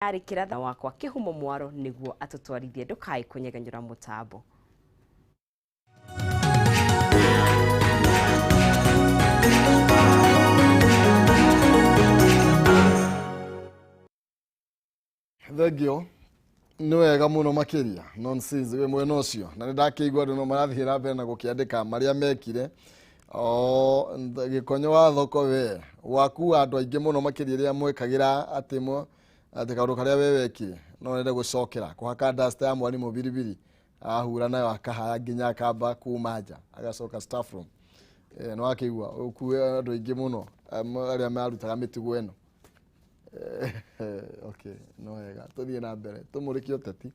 Arĩkĩra wakwa Kĩhumo Mwaro nĩguo atũtwarithie ndũkae kũnyegenyũra mũtambo. Thengio nĩ wega mũno makĩria nonsense wĩ mwena ũcio na nĩ ndakĩigua andũ no marathiĩ na mbere na gũkĩandĩka marĩa mekire o gĩkonyo wa thoko we wakua andũ aingĩ mũno makĩria rĩrĩa mwekagĩra atĩ mo atĩ kaũndũ karĩa we wekire no nende gũcokera kũhaka duster ya mwarimũ biribiri ahura nayo akahaya nginya akamba kuma nja agacoka staff room. Nĩ wakĩigua ũkue andũ aingĩ mũno arĩa marutaga mĩtugo ĩno. Okay, no wega tũthiĩ na mbere tũmũrĩkie ũteti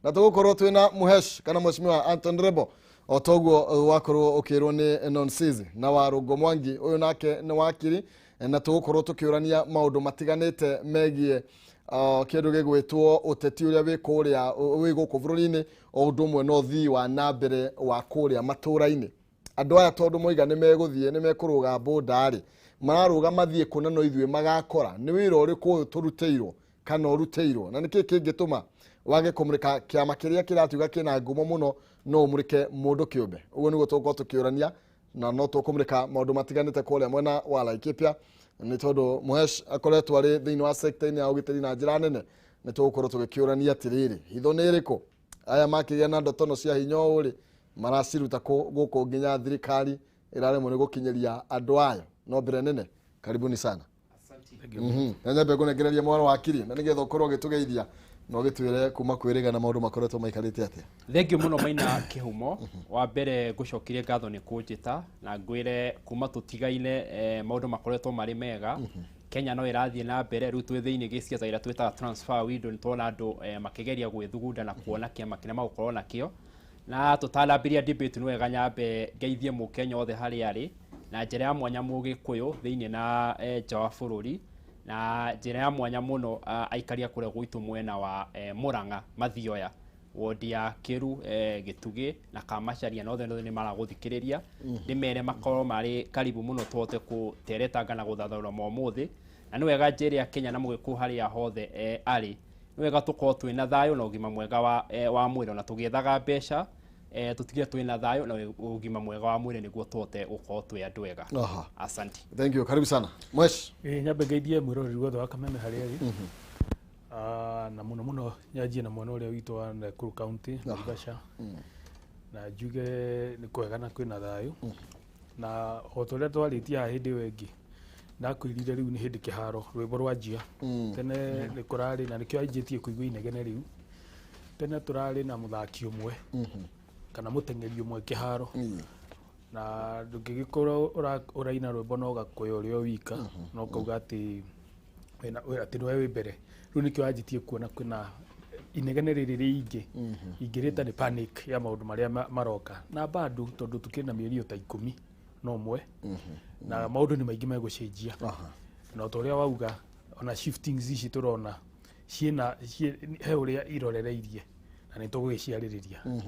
na tũgũkorwo twĩna Muhesh kana Mheshimiwa Anton Rebo o toguo wakorwo ũkĩrwo nĩ Nonsizi na Warũngũ Mwangi ũyũ nake nĩ wakiri na tũgũkorwo tũkĩũrania maũndũ matiganĩte megiĩ kĩndũ gĩgwĩtwo ũteti ũrĩa wĩ kũrĩa wĩ gũkũ bũrũri-inĩ o ũndũ ũmwe na ũthii wa na mbere wa kũrĩa matũũra-inĩ. Andũ aya tondũ moiga nĩ megũthiĩ nĩ mekũrũga mbũnda-rĩ mararũga mathiĩ kũna no ithuĩ magakora nĩ wĩra ũrĩkũ ũyũ tũrutĩirwo kana ũrutĩirwo na nĩkĩ kĩngĩtũma wage kũmũrĩka kĩama kĩrĩa kĩratuga kĩna ngumo mũno no ũmũrĩke mũndũ kĩũmbe. Ũguo nĩguo tũgũkorwo tũkĩũrania na no tũkũmũrĩka maũndũ matiganĩte kũrĩa mwena wa Laikipia nĩ tondũ Muhesh akoretwo arĩ thĩinĩ wa sector-inĩ ya ũgitĩri na njĩra nene nĩ tũgũkorwo tũgĩkĩũrania atĩrĩrĩ hitho nĩ ĩrĩkũ aya makĩgĩa na ndotono cia hinya ũũ rĩ maraciruta gũkũ nginya thirikari ĩraremwo nĩ gũkinyĩria andũ ayo. No mbere nene karibuni sana. Na nyambe ngũnengereria mwaro wa kiri na nĩgetha ũkorwo ũgĩtũgeithia na ũgĩtwĩre kuma kwĩrĩga na maũndũ makoretwo maikarĩte atĩa. Thengiũ mũno Maina Kĩhumo. Wa mbere ngũcokirie ngatho nĩ kũnjĩta na ngwĩre kuma tũtigaine maũndũ makoretwo marĩ mega. Kenya no ĩrathiĩ na mbere rĩu twĩ thĩinĩ gĩciaca ĩrĩa twĩtaga transfer window nĩ tuona andũ makĩgeria gwĩthugunda na kuona kĩama kĩrĩa magũkorwo nakĩo. Na tũtanambĩrĩria debate nĩ wega nyambe ngeithie mũkenya othe harĩa arĩ na njĩra ya mwanya mũgĩkũyũ thĩinĩ na nja wa bũrũri na njĩra ya mwanya mũno aikaria kũrĩa gwitũ mwena wa Murang'a Mathioya wodi ya Kĩru Gĩtugĩ na Kamacharia na othe nĩ maragũthikĩrĩria ndĩmere makorwo marĩ karibu mũno tũhote gũteretanga na gũthathaũra ma ũmũthĩ na nĩ wega njĩre Kenya na mũgĩkũyũ harĩa hothe arĩ nĩ wega tũkorwo twĩna thayũ na ũgima mwega wa mwĩrĩ ona tũgĩethaga mbeca tũtige twĩna thayũ na ũgima mwega wa mwĩrĩ nĩguo tũhote gũkorwo twĩ andũ ega. Asante. Thank you. Karibu sana. Mwesh. Nyambe ngeithie mwĩroreri wothe wa Kameme harĩa arĩ. Na mũno mũno nyanjie na mwena ũrĩa witũ wa Nakuru County, Naivasha. Na njuge nĩ kwega na kwĩna thayũ. Na o ta ũrĩa twarĩtie haha hĩndĩ ĩyo ĩngĩ ndakwĩrire rĩu nĩ hĩndĩ kĩharo rwĩmbo rwanjia. Tene nĩ kũrarĩ na nĩkĩo anjĩtie kũigua inegene rĩu. Tene tũrarĩ na mũthaki ũmwe kana mũteng'eri ũmwe kĩharo. Na ndũngĩgĩkorwo ũraina rwĩmbo na ũgakũya ũrĩ o wika na ũkauga atĩ atĩ nĩwe wĩ mbere. Rĩu nĩkĩo anjĩtie kuona kwĩna inegene rĩrĩ rĩingĩ ingĩrĩta nĩ panic ya maũndũ marĩa maroka na bado tondũ tũkĩrĩ na mĩeri ta 11 na maũndũ nĩ maingĩ megũcenjia. Na o ta ũrĩa wauga ona shiftings ici tũrona ciĩna he ũrĩa irorereirie na nĩ tũgũgĩciarĩrĩria.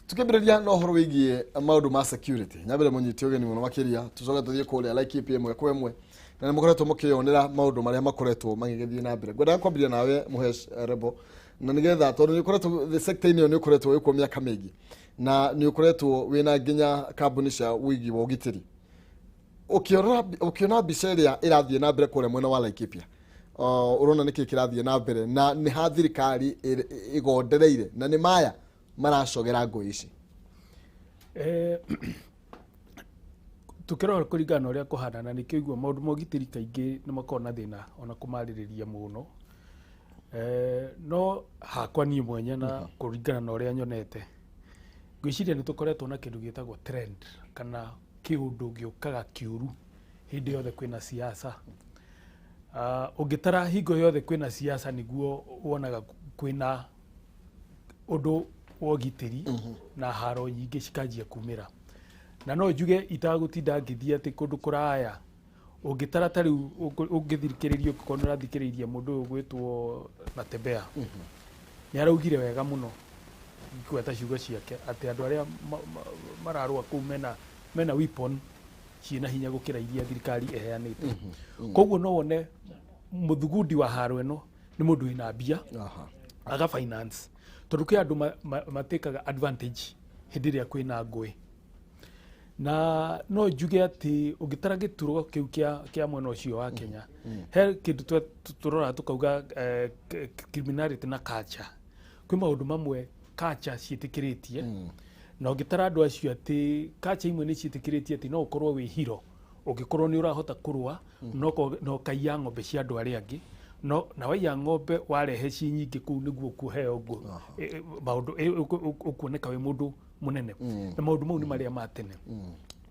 Tukĩambĩrĩria na ũhoro wĩgiĩ maũndũ ma security nyambere mũnyite ũgeni mũno makĩria tũcoke tũthiĩ kũrĩa Laikipia ĩmwe kwa ĩmwe na nĩ mũkoretwo mũkĩyonera maũndũ marĩa makoretwo magĩgĩthiĩ na mbere. Ngwendaga kwambĩrĩria nawe Muhesh Rebo na nĩgetha tondũ nĩ ũkoretwo the sector-inĩ ĩyo nĩ ũkoretwo wĩkuo mĩaka mĩingĩ na nĩ ũkoretwo wĩna nginya kambuni cia ũigi wa ũgitĩri. Ũkĩona mbica ĩrĩa ĩrathiĩ na mbere kũrĩa mwena wa Laikipia ũrona nĩkĩ kĩrathiĩ na mbere na nĩ ha thirikari ĩgondereire na nĩ maya maracogera ngũĩ ici? Tukĩrora kũringana na ũrĩa kũhana na nĩkĩo igua maũndũ ma ũgitĩri kaingĩ nĩ makoragwo na thĩna ona kũmarĩrĩria mũno. No hakwa niĩ mwenye na kũringana na ũrĩa nyonete ngwĩciria nĩ tũkoretwo na kĩndũ gĩtagwo trend kana kĩũndũ gĩũkaga kĩũru hĩndĩ yothe kwĩna siasa. Ũngĩtara hingo yothe kwĩna siasa nĩguo wonaga kwĩna ũndũ wa ũgitĩri na haro nyingĩ cikanjia kumĩra. Na no njuge itagũtinda ngĩthiĩ atĩ kũndũ kũraya ũngĩtara ta rĩu ũngĩthikĩrĩria ũngĩkorwo nĩ ũrathikĩrĩirie mũndũ ũyũ ũgwĩtwo Natembea nĩ araugire wega mũno ngweta ciugo ciake atĩ andũ arĩa mararũa kũu mena weapon ciĩna hinya gũkĩra iria thirikari ĩheanĩte. Koguo no wone mũthugundi wa haro ĩno Nĩ mũndũ wĩna mbia aga finance, tondũ kwĩ andũ matĩkaga advantage hĩndĩ ĩrĩa kwĩna ngũĩ. Na no njuge atĩ ũngĩtara gĩturwa kĩu kĩa mwena ũcio wa Kenya, he kĩndũ tũroraga tũkauga criminality na culture. Kwĩ maũndũ mamwe culture ciĩtĩkĩrĩtie, na ũngĩtara andũ acio atĩ culture imwe nĩ ciĩtĩkĩrĩtie atĩ no ũkorwo wĩ hero ũngĩkorwo nĩ ũrahota kũrũa na ũkaiya ng'ombe cia andũ arĩa angĩ, no na waiya ng'ombe warehe ci nyingĩ kũu nĩguo ũkũheo maũndũ ũkuoneka wĩ mũndũ mũnene. Na maũndũ mau nĩ marĩa ma tene,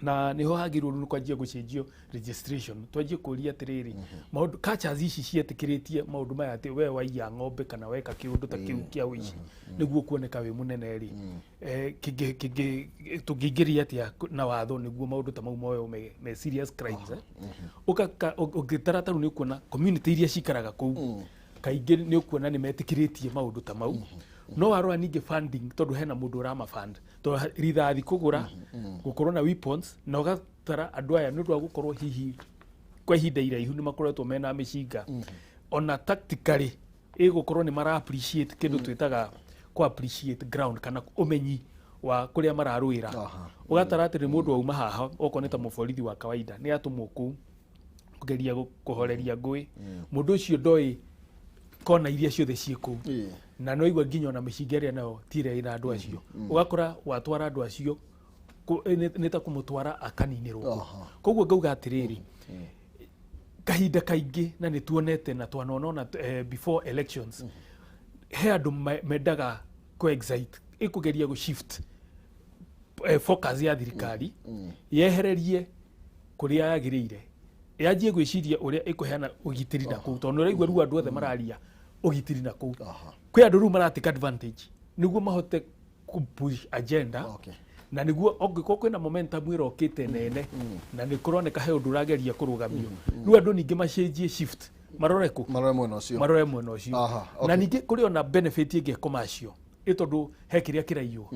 na niho hagĩrĩirwo rĩu nĩ kwanjia gũcenjio registration, twanjie kũria atĩrĩrĩ, maũndũ cultures ici cietĩkĩrĩtie maũndũ maya atĩ we waiya ng'ombe kana weka kĩũndũ ta kĩu kĩa ũici nĩguo kuoneka wĩ mũnene rĩ, tũngĩingĩria atĩa na watho nĩguo maũndũ ta mau moywo me serious crimes, eh? Ũngĩtara ta rĩu nĩ ũkuona community iria cikaraga kũu kaingĩ nĩ ũkuona nĩ metĩkĩrĩtie maũndũ ta mau. No warora ningĩ funding, tondũ hena mũndũ ũrama fund, tondũ rithathi kũgũra gũkorwo na weapons, na ũgatara andũ aya nĩ ũndũ wa gũkorwo hihi kwa ihinda iraihu nĩ makoretwo mena mĩcinga, ona tactically ĩgũkorwo nĩ mara appreciate kĩndũ twĩtaga kũ appreciate ground kana ũmenyi wa kũrĩa mararũĩra. Ũgatara atĩ nĩ mũndũ wauma haha, okorwo nĩ ta mũborithi wa kawaida, nĩ atũmwo kũu kũgeria kũhoreria ngũĩ, mũndũ ũcio ndoĩ kona iria ciothe ciĩ kũu, na no igua nginya ona mĩcinga ĩrĩa nayo ti ĩrĩa ĩna andũ acio. Ũgakora watwara andũ acio nĩ ta kũmũtwara akaninĩrwo kũu. Koguo ngauga atĩrĩrĩ, kahinda kaingĩ na nĩ tuonete na twanona ona before elections he andũ mendaga kũ excite, ĩkũgeria gũ shift focus ya thirikari yehererie kũrĩa yagĩrĩire, yanjie gwĩciria ũrĩa ĩkũheana ũgitĩri na kũu, tondũ nĩ ũraigua rĩu andũ othe mararia ũgitĩri na kũu. Kwĩ andũ rĩu maratake advantage nĩguo mahote kũ push agenda, na nĩguo angĩkorwo kwĩna momentum ĩrokĩte nene na nĩ kũroneka he ũndũ ũrageria kũrũgamio, rĩu andũ ningĩ macenjie shift marore kũ? Marore mwena ũcio. Marore mwena ũcio. Na ningĩ kũrĩ ona benefit ĩngĩ commercial, ĩ tondũ he kĩrĩa kĩraiywo,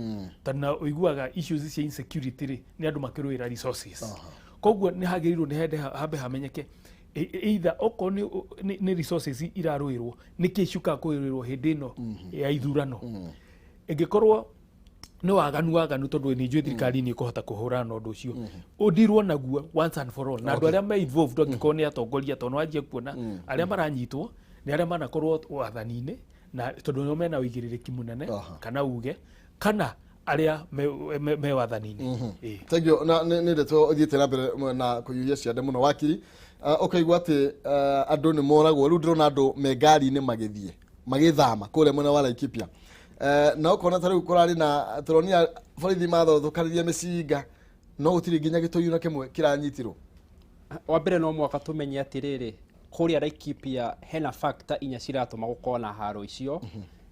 tondũ na ũiguaga issues cia insecurity rĩ, nĩ andũ makĩrũĩra resources. Koguo nĩ hagĩrĩirwo nĩ hende hambe hamenyeke either okorwo nĩ resources irarũĩrwo, nĩ kĩ ciũkaga kũrũĩrwo hĩndĩ ĩno ya ithurano? Ĩngĩkorwo nĩ waganu waganu, tondũ nĩ njũĩ thirikari nĩ ĩkũhota kũhũrana na ũndũ ũcio, ũndirwo naguo once and for all, na andũ arĩa me involved, angĩkorwo nĩ atongoria, tondũ wanjia kuona arĩa maranyitwo nĩ arĩa manakorwo wathani-inĩ, na tondũ nĩo mena ũigĩrĩrĩki mũnene, kana uge kana arĩa me wathani-inĩ. Ĩĩ. Thank you. Na nĩ ndeto ũthiĩte na mbere na kũiyũria ciande mũno, wakiri. Ũkaigua atĩ andũ nĩ moragwo. Rĩu ndĩrona andũ me ngari-inĩ magĩthiĩ magĩthama kũrĩa mwena wa Laikipia, na ũkona ta rĩu kũrarĩ na tũronia borithi mathothũkanĩria mĩcinga, no gũtirĩ nginya gĩtũi na kĩmwe kĩranyitirwo. Wa mbere no mwaka tũmenye atĩrĩrĩ, kũrĩa Laikipia hena factor inya ciratũma gũkorwo na haro icio,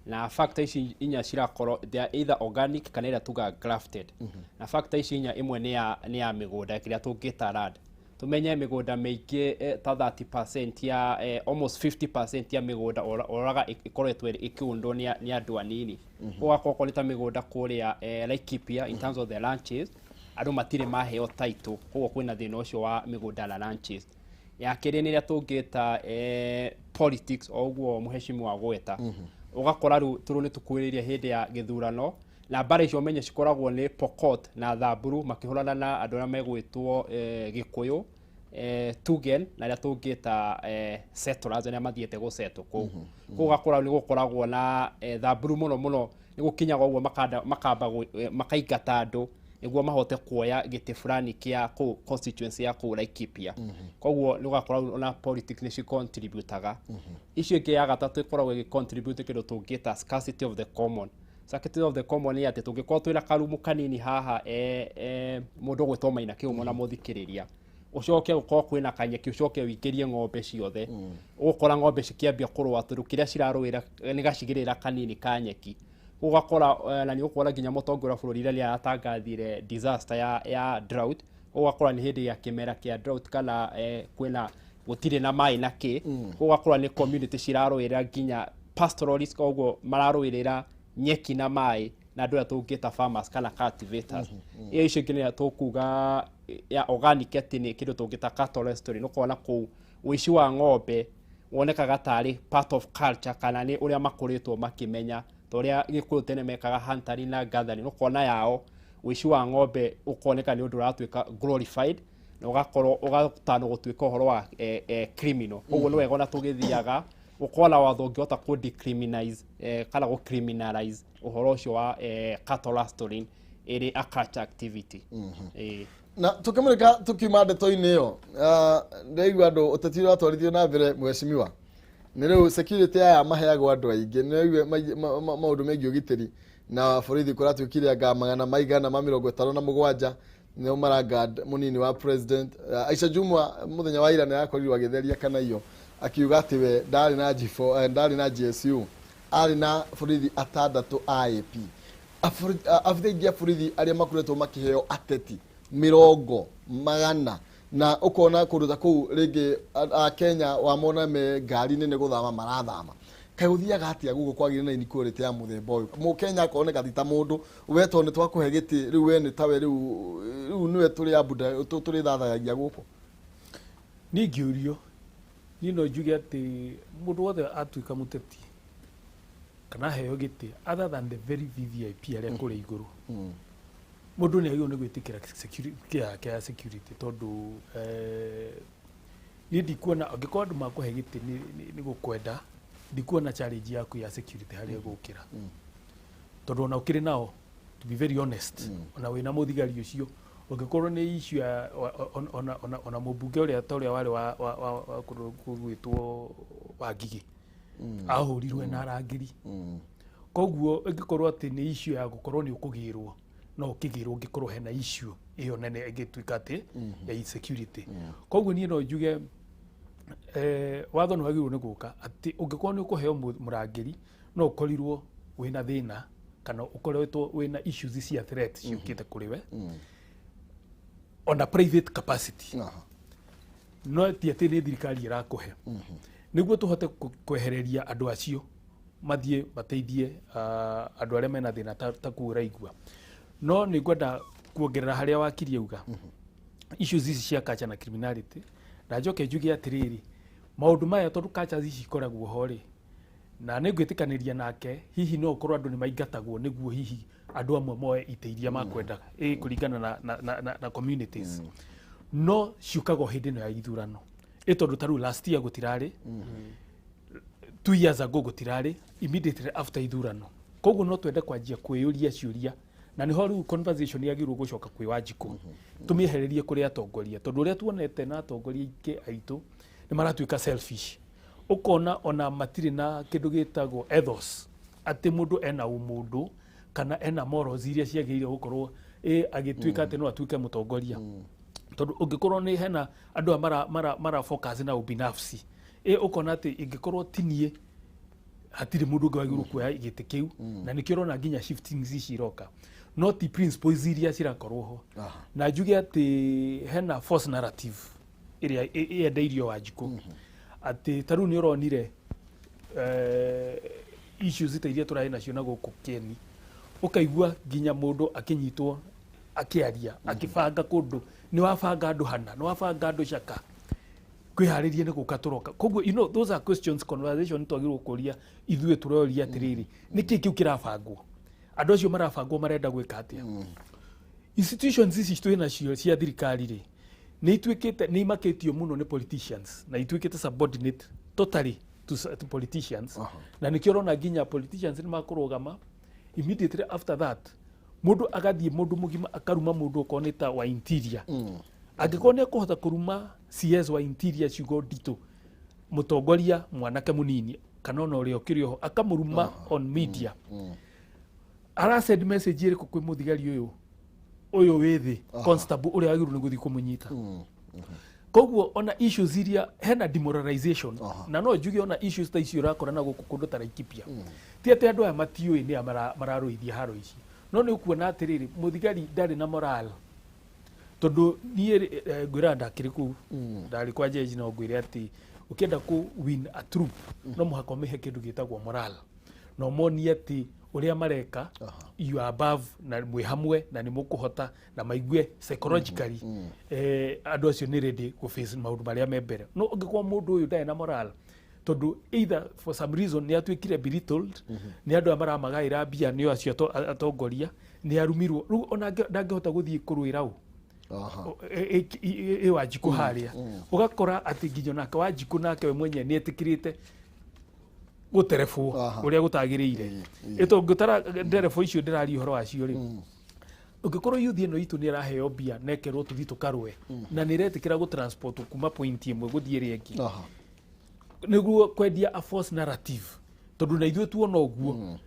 na factor ici inya cirakorwo they are either organic kana ĩrĩa tugaga grafted. Na factor ici inya, ĩmwe nĩ ya mĩgũnda, kĩrĩa tũngĩta land. Tũmenye mĩgũnda mĩingĩ ta 30% ya almost 50% ya mĩgũnda ũroraga ĩkoretwo ĩkĩũndwo nĩ andũ anini. Ũgakorwo okorwo nĩ ta mĩgũnda kũrĩa Laikipia, in terms of the ranches, andũ matirĩ maheo title, koguo kwĩna thĩna ũcio wa mĩgũnda na ranches. Ya kerĩ nĩ ĩrĩa tũngĩta politics, o ũguo mũheshimiwa gweta, ũgakora rĩu tũrũ nĩ tũkuhĩrĩirie hĩndĩ ya gĩthurano, na mbara icio menye cikoragwo nĩ Pokot na Thamburu makĩhũrana na andũ arĩa megwĩtwo Gĩkũyũ, Tugen na arĩa tũngĩta settlers, arĩa mathiĩte gũcetwo kũu. Kũu ũgakora nĩ gũkoragwo na Thamburu mũno mũno, nĩ gũkinyaga ũguo makamba makaingata andũ nĩguo mahote kuoya gĩtĩ fulani kĩa kũu constituency ya kũu Laikipia. Koguo nĩ ũgakora ona politics nĩ cicontributaga. Icio ingĩ, ya gatatũ ĩkoragwo ĩgĩcontribute kĩndũ tũngĩta scarcity of the common. Scarcity of the common nĩ atĩ tũngĩkorwo twĩna karumu kanini haha, mũndũ ũgwĩtwo Maina Kĩhumo na mũthikĩrĩria, ũcoke gũkorwo kwĩna kanyeki, ũcoke ũingĩrie ng'ombe ciothe, ũgũkora ng'ombe cikĩambia kũrũa, tondũ kĩrĩa cirarũĩra nĩ gacigĩrĩra kanini ka nyeki. Ũgakora na nĩ ũkuona nginya mũtongoria wa bũrũri rĩrĩa aratangathire disaster ya drought, ũgakora nĩ hĩndĩ ya kĩmera kĩa drought kana kwĩna gũtirĩ na maĩ na kĩ, ũgakora nĩ community cirarũĩra nginya pastoralists, koguo mararũĩrĩra nyeki na maĩ na andũ arĩa tũngĩta farmers kana cultivators. Ĩyo icio ingĩ nĩ tũkuga ya organic, atĩ nĩ kĩndũ tũngĩta cattle restoring. Ũkona kũu ũici wa ng'ombe Wonekaga tarĩ part of culture kana nĩ ũrĩa makoretwo makĩmenya, ta ũrĩa Gĩkũyũ tene mekaga hunting na gathering. Ũkona yao ũici wa ng'ombe ũkoneka nĩ ũndũ ũratuĩka glorified na ũgakorwo ũgatano gũtuĩka ũhoro wa criminal. Koguo nĩ wega ona tũgĩthiaga ũkona watho ũngĩhota kũ decriminalize kana gũ criminalize ũhoro ũcio wa cattle rustling ĩrĩ a culture activity. Na tukimurika tukiuma ndeto-inĩ ĩyo, ndaigua andũ ũteti ũrĩa watwarithio na mbere, mheshimiwa, nĩ rĩu security aya maheagwo andũ aingĩ. Nĩ waigua maũndũ megiĩ ũgitĩri na borithi kũratuĩkire anga magana maigana ma 57 nĩo maragad mũnini wa president. Aisha Jumwa mũthenya wa ira nĩ arakorirwo agĩtheria kana iyo akiuga atĩ we ndarĩ na G4, ndarĩ na GSU, arĩ na borithi atandatũ a AP. Abitha aingĩ a borithi arĩa makoretwo makĩheo ateti mĩrongo magana, na ũkona kũndũ ta kũu rĩngĩ a Kenya wamona me ngari-inĩ nĩ gũthama marathama. Kaĩ gũthiaga atĩa gũkũ kwagĩrĩire na inequality ya mũthemba ũyũ? Mũkenya akoneka ti ta mũndũ we, tondũ nĩ twakũhe gĩtĩ rĩu, we nĩ tawe rĩu, rĩu nĩwe tũrĩ abuda tũrĩ thathayagia gũkũ. Niĩ ngĩũrio, niĩ no njuge atĩ mũndũ wothe atuĩka mũteti kana aheo gĩtĩ, other than the very VVIP arĩa kũrĩa igũrũ, mũndũ nĩ agĩrĩirwo nĩ gwĩtĩkĩra security yake ya security, tondũ niĩ ndikuona angĩkorwo andũ makũhe gĩtĩ nĩ gũkwenda, ndikuona challenge yaku ya security harĩa ĩgũkĩra, tondũ ona ũkĩrĩ nao, to be very honest, ona wĩna mũthigari ũcio, ũngĩkorwo nĩ issue ya ona mũmbunge ũrĩa ta ũrĩa warĩ wa kũndũ gũgwĩtwo Wangigĩ ahũrirwo na arangĩri. Koguo ĩngĩkorwo atĩ nĩ issue ya gũkorwo nĩ ũkũgĩrwo, no ũkĩgĩrwo ũngĩkorwo hena issue ĩyo nene ĩngĩtuĩka atĩ ya insecurity. Koguo niĩ no njuge watho nĩ wagĩrĩirwo nĩ gũka atĩ ũngĩkorwo nĩ ũkũheo mũrangĩri, no ũkorirwo wĩna thĩna kana ũkoretwo wĩna issues cia threat ciũkĩte kũrĩ we ona private capacity, no ti atĩ nĩ thirikari ĩrakũhe, nĩguo tũhote kwehereria andũ acio mathiĩ mateithie andũ arĩa mena thĩna ta kuo ũraigua. No nĩ ngwenda kuongerera harĩa wakirie uga issues ici cia culture na criminality, na njoke njuge atĩrĩrĩ, maũndũ maya, tondũ culture ici ikoragwo ho rĩ, na nĩ ngwĩtĩkanĩria nake, hihi no ũkorwo andũ nĩ maingatagwo nĩguo hihi andũ amwe moe itĩ iria makwendaga ĩ kũringana na communities, no ciũkaga o hĩndĩ ĩno ya ithurano, ĩ tondũ ta rĩu last year gũtirarĩ, 2 years ago gũtirarĩ, immediately after ithurano. Koguo no twende kwanjia kwĩyũria ciũria, na nĩho rĩu conversation yagĩrĩirwo gũcoka kwĩ Wanjikũ, tũmĩehererie kũrĩ atongoria, tondũ ũrĩa tuonete na atongoria aingĩ aitũ nĩ maratuĩka selfish. Ũkona ona matirĩ na kĩndũ gĩtagwo ethos, atĩ mũndũ ena ũmũndũ kana ena morals iria ciagĩrĩire gũkorwo ĩ agĩtuĩka atĩ no atuĩke mũtongoria, tondũ ũngĩkorwo nĩ hena andũ aya mara focus na ubinafsi, ĩ ũkona atĩ ingĩkorwo ti niĩ hatirĩ mũndũ ũngĩ wagĩrĩirwo kuoya gĩtĩ kĩu. Na nĩkĩo ũrona nginya shiftings ici iroka, no ti principles iria cirakorwo ho. Na njuge atĩ hena false narrative ĩrĩa ĩendeirio Wanjikũ, atĩ ta rĩu nĩ ũronire issues ta iria tũrarĩ nacio na gũkũ Keni, ũkaigua nginya mũndũ akĩnyitwo akĩaria akĩbanga kũndũ, nĩ wabanga andũ hana, nĩ wabanga andũ caka kwĩharĩria nĩ gũka tũroka. Koguo those are questions, conversation twagĩrĩirwo kũria ithuĩ tũroria atĩrĩrĩ, nĩkĩ kĩu kĩrabangwo? Andũ acio marabangwo marenda gwĩka atĩa? Institutions ici twĩ nacio cia thirikari rĩ, nĩ ituĩkĩte nĩ imakĩtio mũno nĩ politicians na ituĩkĩte subordinate totally to politicians. Na nĩkĩo ũrona nginya politicians nĩ makũrũgama immediately after that, mũndũ agathiĩ, mũndũ mũgima akaruma mũndũ okorwo nĩ ta wa interior. Angĩkorwo nĩ ekũhota kũruma CS wa interior ciugo nditũ, mũtongoria mwanake mũnini kana ona ũrĩa ũkĩrĩ oho akamũruma on media, ara send message ĩrĩkũ kwĩ mũthigari ũyũ ũyũ wĩ thĩ, constable ũrĩa wagĩrĩirwo nĩ gũthiĩ kũmũnyita? Koguo ona issues iria hena demoralization, na no njuge ona issues ta icio ũrakora na gũkũ kũndũ ta Laikipia, ti atĩ andũ aya matiũĩ nĩ a mararũithia haro ici, no nĩ ũkuona atĩrĩrĩ, mũthigari ndarĩ na moral, tondũ niĩ ngwĩraga ndakĩrĩ kũu ndarĩ kwa jeji, no ngwĩre atĩ ũkĩenda kũ win a troop no mũhaka ũmĩhe kĩndũ gĩtagwo moral na ũmonie atĩ ũrĩa mareka you are above na mwĩ hamwe na nĩ mũkũhota, na maigue psychologically andũ acio nĩ ready gũ face maũndũ marĩa me mbere. No ũngĩkorwo mũndũ ũyũ ndarĩ na moral, Tondu either for some reason nĩ atuĩkire belittled nĩ andũ aya maramagaĩra mbia, nĩo acio atongoria, nĩ arumirwo rĩu ona ndangĩhota gũthiĩ kũrũĩra ũ ĩ Wanjikũ harĩa. Ũgakora atĩ nginya onake Wanjikũ nake we mwenyewe nĩ etĩkĩrĩte gũterebwo ũrĩa gũtagĩrĩire. Ĩto ngĩtara nderebo icio ndĩraria ũhoro wacio rĩ, ũngĩkorwo youth ĩno itũ nĩ ĩraheo mbia na ĩkerwo tũthiĩ tũkarũe na nĩ ĩretĩkĩra gũtransport kuma point ĩmwe gũthiĩ ĩrĩa ĩngĩ nĩguo kwendia a false narrative, tondũ na ithuĩ tuona ũguo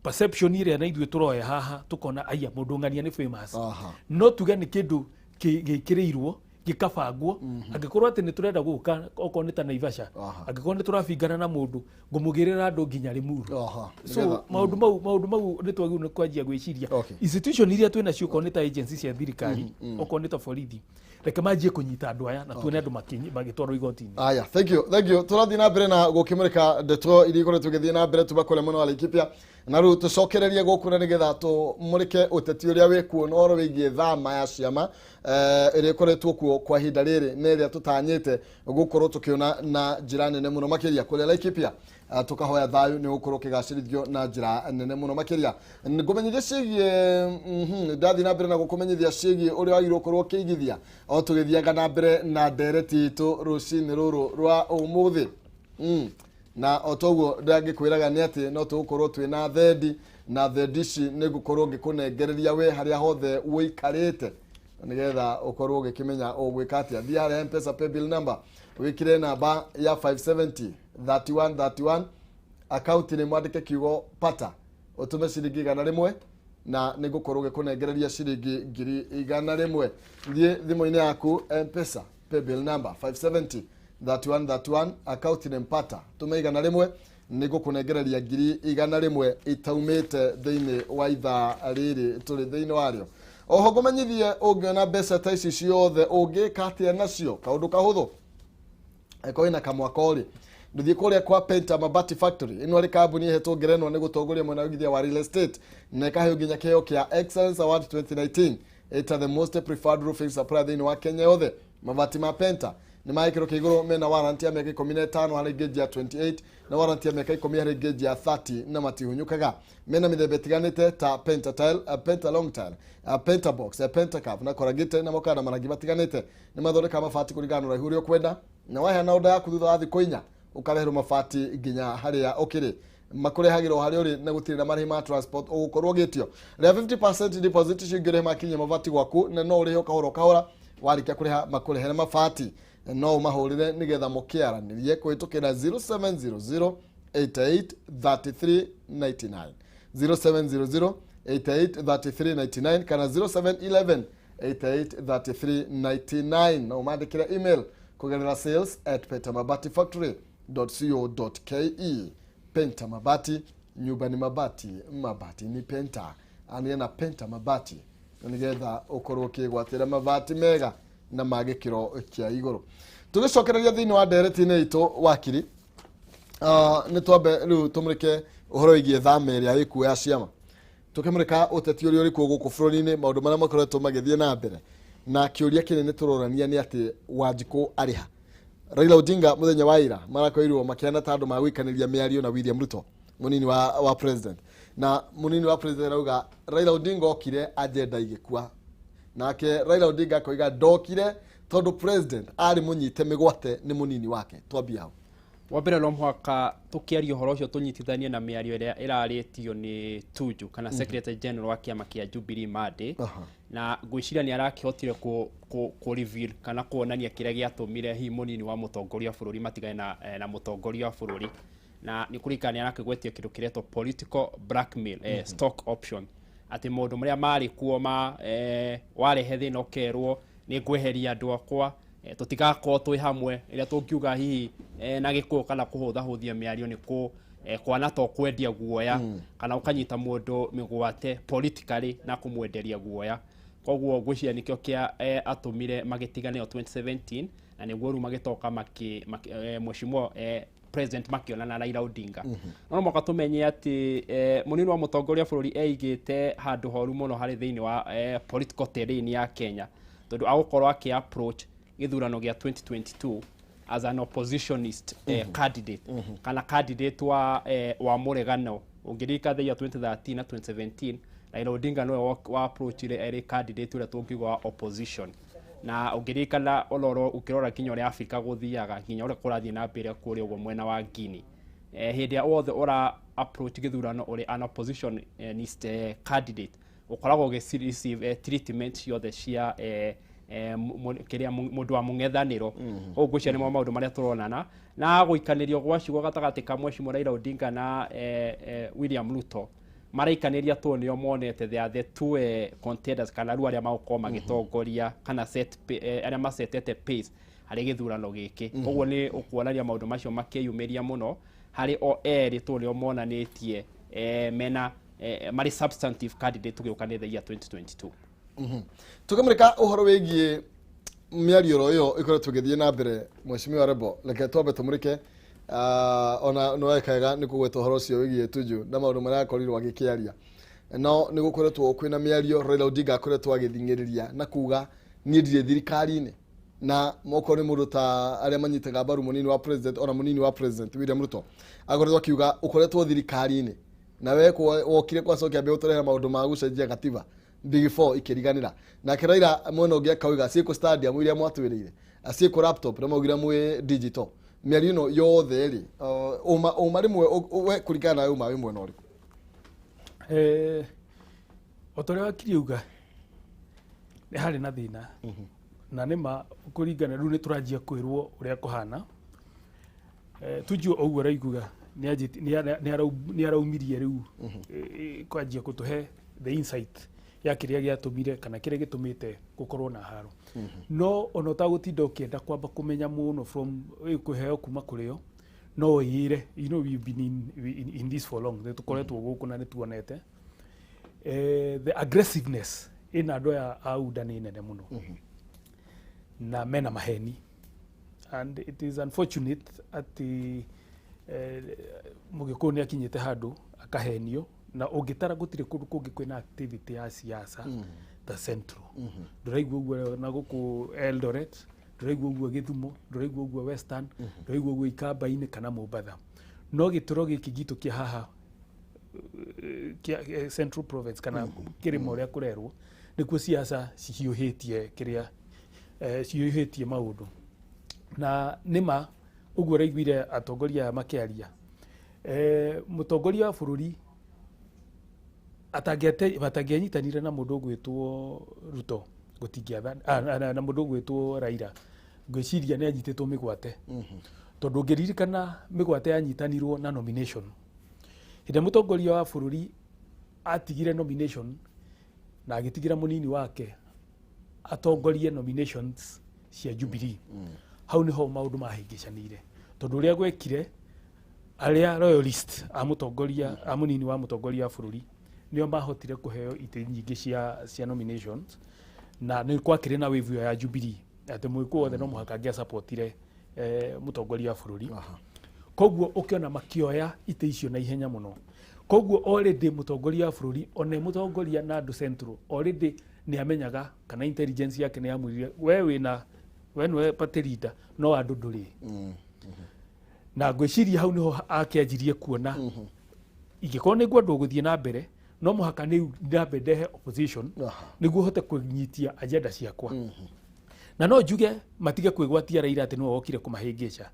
perception ĩrĩa na ithuĩ tũroya haha tũkona aya mũndũ ng'ania nĩ famous. No tuge nĩ kĩndũ gĩkĩrĩirwo gĩkabangwo. Angĩkorwo atĩ nĩ tũrenda gũka okorwo nĩ ta Naivasha, angĩkorwo nĩ tũrabingana na mũndũ, ngũmũgĩrĩra andũ nginya Limuru. So maũndũ mau nĩ twagĩrĩirwo nĩ kwanjia gwĩciria institution iria twĩ nacio, okorwo nĩ ta agency cia thirikari, okorwo nĩ ta borithi, reke manjie kũnyita andũ aya na tuone andũ magĩtwarwo igoti-inĩ. Aya, thank you, thank you. Tũrathiĩ na mbere na gũkĩmũrĩka ndeto iria ikoretwo igĩthiĩ na mbere tuma kũrĩa mwena wa Laikipia, na rĩu tũcokererie gũkũ na nĩgetha tũmũrĩke ũteti ũrĩa wĩkuo na ũhoro wĩgiĩ thama ya ciama ĩrĩa ĩkoretwo kuo kwa ihinda rĩrĩ na ĩrĩa tũtanyĩte gũkorwo tũkĩona na njĩra nene mũno makĩria kũrĩa Laikipia. Tũkahoya thayũ nĩ gũkorwo ũkĩgacĩrithio na njĩra nene mũno makĩria. Ngũmenyithia ciĩgiĩ ndathiĩ na mbere na gũkũmenyithia ciĩgiĩ ũrĩa wagĩrĩirwo gũkorwo ũkĩigithia o tũgĩthiaga na mbere na ndereti itũ rũcinĩ rũrũ rwa ũmũthĩ. Na o toguo ndangĩkwĩraga nĩ atĩ no tũgũkorwo twĩna thendi, na thendi ici nĩ ngũkorwo ngĩkũnengereria we harĩa hothe ũikarĩte nĩgetha ũkorwo ũgĩkĩmenya ũgwĩka atĩa. Thiĩ harĩa Mpesa paybill number, wĩkĩre namba ya 570 31 31, akaunti nĩ mwandĩke kiugo "pata", ũtũme ciringi 100 na nĩ ngũkorwo ngĩkũnengereria ciringi 100,000. Thiĩ thimũ-inĩ yaku, Mpesa paybill number 570 31 31, akaunti nĩ mpata, tũme 100, nĩ ngũkũnengereria 100,000 itaumĩte thĩinĩ wa ithaa rĩrĩ tũrĩ thĩinĩ warĩo. Oho ngũmenyithie, ũngĩona mbeca ta ici ciothe ũngĩka atĩa nacio? Kaũndũ kahũthũ, angĩkorwo wĩna kamwako rĩ, ndũthiĩ kũrĩa kwa Penta Mabati Factory. Ĩno arĩ kambuni ĩhetwo ngerenwa nĩ gũtongoria mwena wa ũigithia wa real estate na ĩkaheo nginya kĩheo kĩa Excellence Award 2019 ĩta the most preferred roofing supplier thĩinĩ wa Kenya yothe. Mabati ma Penta nĩ ma gĩkĩro kĩa igũrũ, mena warranty ya mĩaka 15 harĩ gauge ya 28 na warranty ya mĩaka 10 harĩ gauge ya 30, na matihunyũkaga. Mena mĩthemba ĩtiganĩte ta Penta tile, Penta long tile, Penta box, Penta curve na corrugated, na mokaga na marangi matiganĩte. Nĩ mathondekaga mabati kũringana na ũraihu ũrĩa ũkwenda, na waheana order yaku, thutha wa thikũ 4 ũkareherwo mabati nginya harĩa ũkĩrĩ. Makũrehagĩrwo harĩa ũrĩ na gũtirĩ na marĩhi ma transport ũgũkorwo ũgĩtio. Rĩa 50% deposit, icio ingĩ ũrĩhe makinyia mabati gwaku, na no ũrĩhe o kahora o kahora. Warĩkia kũrĩha, makũrehere mabati. No ũmahũrĩre nĩgetha mũkĩaranĩrie kũhĩtũkĩra 0700 88 33 99, 0700 88 33 99 kana 0711 88 33 99, na ũmandĩkĩre email kũgerera sales@pentamabati factory.co.ke. Penta Mabati, nyumba ni mabati, mabati ni Penta. Ania na Penta Mabati na nĩgetha ũkorwo ũkĩgwatĩra mabati mega na ma gĩkĩro kĩa igũrũ. Tũgĩcokereria thĩinĩ wa ndereti-inĩ itũ, wakiri, nĩ twambe rĩu tũmũrĩke ũhoro wĩgiĩ thama ĩrĩa ĩkuo ya ciama, tũkĩmũrĩka ũteti ũrĩa ũrĩ kuo gũkũ bũrũri-inĩ, maũndũ marĩa makoretwo magĩthiĩ na mbere, na kĩũria kĩnene tũrorania nĩ atĩ Wanjikũ arĩ ha? Raila Odinga mũthenya wa ira marakorirwo makĩhana ta andũ magũikanĩria mĩario na William Ruto, mũnini wa president, na mũnini wa president arauga Raila Odinga okire agenda igĩkua, nake Raila Odinga akoiga ndokire tondũ president arĩ mũnyite mĩgwate nĩ mũnini wake. Twambie hau. Wa mbere, no mũhaka tũkĩaria ũhoro ũcio tũnyitithanie na mĩario ĩrĩa ĩrarĩtio nĩ Tuju kana Secretary General wa kĩama kĩa Jubilee Monday, na ngwĩciria nĩ arakĩhotire kũ reveal kana kuonania kĩrĩa gĩatũmire hihi mũnini wa mũtongoria wa bũrũri matigane na mũtongoria wa bũrũri, na nĩ kũringana nĩ arakĩgwetia kĩndũ kĩretwo political blackmail, stock option, atĩ maũndũ marĩa marĩ kuo ma warehe thĩna ũkerwo nĩ ngweheria andũ akwa, tũtigakorwo twĩ hamwe, ĩrĩa tũngiuga hihi na gĩkũyũ kana kũhũthahũthia mĩario nĩ kũ kwana to kwendia guoya kana ũkanyita mũndũ mĩgwate politically na kũmwenderia guoya. Koguo ngwĩciria nĩkĩo kĩa atũmire magĩtigane o 2017, na nĩguo rĩu magĩtoka mheshimiwa president makĩonana Raila Odinga. No mũhaka tũmenye atĩ mũnini wa mũtongoria wa bũrũri eigĩte handũ horu mũno harĩ thĩinĩ wa political terrain ya Kenya, tondũ agũkorwo akĩ approach gĩthurano gĩa 2022. As an oppositionist candidate kana candidate wa mũregano. Ũngĩririkana the year 2013 na 2017, Raila Odinga nĩwe wa approachire arĩ candidate ũrĩa tũngiuga wa opposition. Na ũngĩririkana ũroro ũkĩrora nginya ũrĩa Africa gũthiaga, nginya ũrĩa kũrathiĩ na mbere kũrĩa ũguo mwena wa Guinea, hĩndĩ ĩrĩa wothe ũra approach gĩthurano ũrĩ an oppositionist candidate, ũkoragwo ũgĩ receive treatment ciothe cia kĩrĩa mũndũ wa mũng'ethanĩro. Ũguo ngwĩciria nĩmo maũndũ marĩa tũronana na gũikanĩrio gwa ciugo gatagatĩ ka Mheshimiwa Raila Odinga na William Ruto. Maraikanĩria tondũ nĩo monete they are the two contenders, kana rĩu arĩa magũkorwo magĩtongoria kana arĩa macetete pace harĩ gĩthurano gĩkĩ. Ũguo nĩ ũkuonania maũndũ macio makĩyumĩria mũno harĩ o erĩ, tondũ nĩo monanĩtie mena marĩ substantive candidate tũgĩũka nĩ the year 2022. Tũkĩmũrĩka ũhoro wĩgiĩ mĩario oro ĩyo ĩkoretwo ĩgĩthiĩ na mbere, Mheshimiwa Rebo, reke twambe tũmũrĩke. Ona nĩ wekega nĩ kũgweta ũhoro ũcio wĩgiĩ Tuju na maũndũ marĩa akorirwo agĩkĩaria, no nĩ gũkoretwo kwĩna mĩario. Raila Odinga akoretwo agĩthing'ĩrĩria na kuga, "Niĩ ndirĩ thirikari-inĩ," na okorwo nĩ mũndũ ta arĩa manyitaga mbaru mũnini wa president, ona mũnini wa president William Ruto akoretwo akiuga, "Ũkoretwo thirikari-inĩ na we wokire kwacokia mbere ũtũrehe maũndũ ma gũcenjia gatiba, Big Four ikĩriganĩra." Nake Raila mwena ũngĩ akauga, "Ciĩkũ stadium iria mwatwĩrĩire? Ciĩkũ laptop na maugire mwĩ digital?" Mĩario ĩno yothe rĩ, ũma rĩmwe we kũringana nawe uma wĩ mwena ũrĩkũ? O ta ũrĩa wakiri auga, nĩ harĩ na thĩna, na nĩ ma kũringana rĩu nĩ tũranjia kwĩrwo ũrĩa kũhana. Tuju o ũguo araiguga nĩ araumirie rĩu kwanjia kũtũhe the insight ya kĩrĩa gĩatũmire kana kĩrĩa gĩtũmĩte gũkorwo na haro. No ona ũtagũtinda ũkĩenda kwamba kũmenya mũno from kũheo kuma kũrĩ o, no ĩre we've been in this for long, nĩ tũkoretwo gũkũ na nĩ tuonete the aggressiveness ĩna andũ aya a UDA nĩ nene mũno na mena maheni, and it is unfortunate atĩ mũgĩkũyũ nĩ akinyĩte handũ akahenio. Na ũngĩtara, gũtirĩ kũndũ kũngĩ kwĩna activity ya siasa ta Central. Ndũraigua ũguo na gũkũ Eldoret, ndũraigua ũguo Gĩthumo, ndũraigua ũguo Western, ndũraigua ũguo Ikamba-inĩ kana Mombatha. No gĩtũro gĩkĩ gitũ kĩa haha kĩa Central Province kana kĩrĩma ũrĩa kũrerwo, nĩkuo siasa cihiũhĩtie kĩrĩa cihiũhĩtie maũndũ. Na nĩma ũguo ũraiguire atongoria aya makĩaria, mũtongoria wa bũrũri atangĩanyitanire na mũndũ ũgwĩtwo Ruto gũtingĩatha na mũndũ ũgwĩtwo Raila. Ngwĩciria nĩ anyitĩtwo mĩgwate, tondũ ũngĩririkana mĩgwate yanyitanirwo na nomination. Hĩndĩ ĩrĩa mũtongoria wa bũrũri atigire nomination na agĩtigĩra mũnini wake atongorie nominations cia Jubilee, hau niho maũndũ mahĩngĩcanĩire, tondũ ũrĩa gwekire, arĩa loyalist a mũtongoria, a mũnini wa mũtongoria wa bũrũri, nĩo mahotire kũheo itĩ nyingĩ cia nominations. Na nĩ kwakĩrĩ na wave ĩyo ya Jubilee atĩ mwĩkũ wothe no mũhaka angĩasapotire mũtongoria wa bũrũri. Koguo ũkĩona makĩoya itĩ icio na ihenya mũno. Koguo already mũtongoria wa bũrũri, ona mũtongoria na andũ Central, already nĩ amenyaga kana intelligence yake nĩ yamwĩrire, "We wĩna we nĩwe party leader, no andũ ndũrĩ." Na ngwĩciria hau niho akĩanjirie kuona, ingĩkorwo nĩ ngwendwo gũthiĩ na mbere, no mũhaka nĩ ndambe ndehe opposition nĩguo hote kũnyitia agenda ciakwa. Na no njuge matige kwĩgwatia Raila atĩ nĩwe wokire kũmahĩngĩca.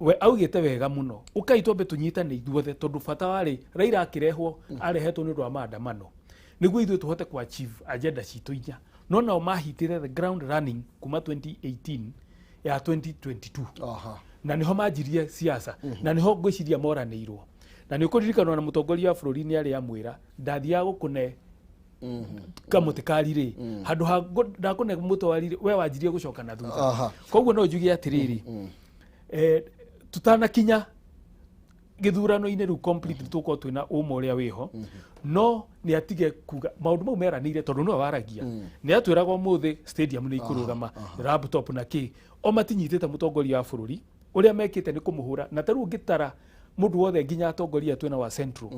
We augĩte wega mũno, ũkai twambe tũnyitane ithuothe, tondũ bata warĩ Raila akĩrehwo arehetwo nĩ ũndũ wa maandamano nĩguo ithuĩ tũhote ku achieve agenda citũ inya. No nao mahitire the ground running kuma 2018 ya 2022 na niho manjirie siasa, na niho ngwĩciria moranĩirwo. Na nĩ ũkũririkana na mũtongoria wa bũrũri nĩ arĩ amwĩra, "Ndathiaga gũkũne kamũtĩ ka riri handũ ha ndakũne mũtĩ wa riri, we wanjirie gũcoka na thutha." Koguo no njuge atĩrĩrĩ, tutanakinya gĩthurano-inĩ rĩu complete, tũkorwo twĩna ũma ũrĩa wĩho. No nĩ atige kuga maũndũ mau meranĩire, tondũ nĩwe waragia, nĩ atwĩraga ũmũthĩ stadium nĩ ikũrũgama, laptop na kĩ. O matinyitĩte mũtongoria wa bũrũri, ũrĩa mekĩte nĩ kũmũhũra. Na ta rĩu ũngĩtara mũndũ wothe, nginya atongoria twĩna wa Central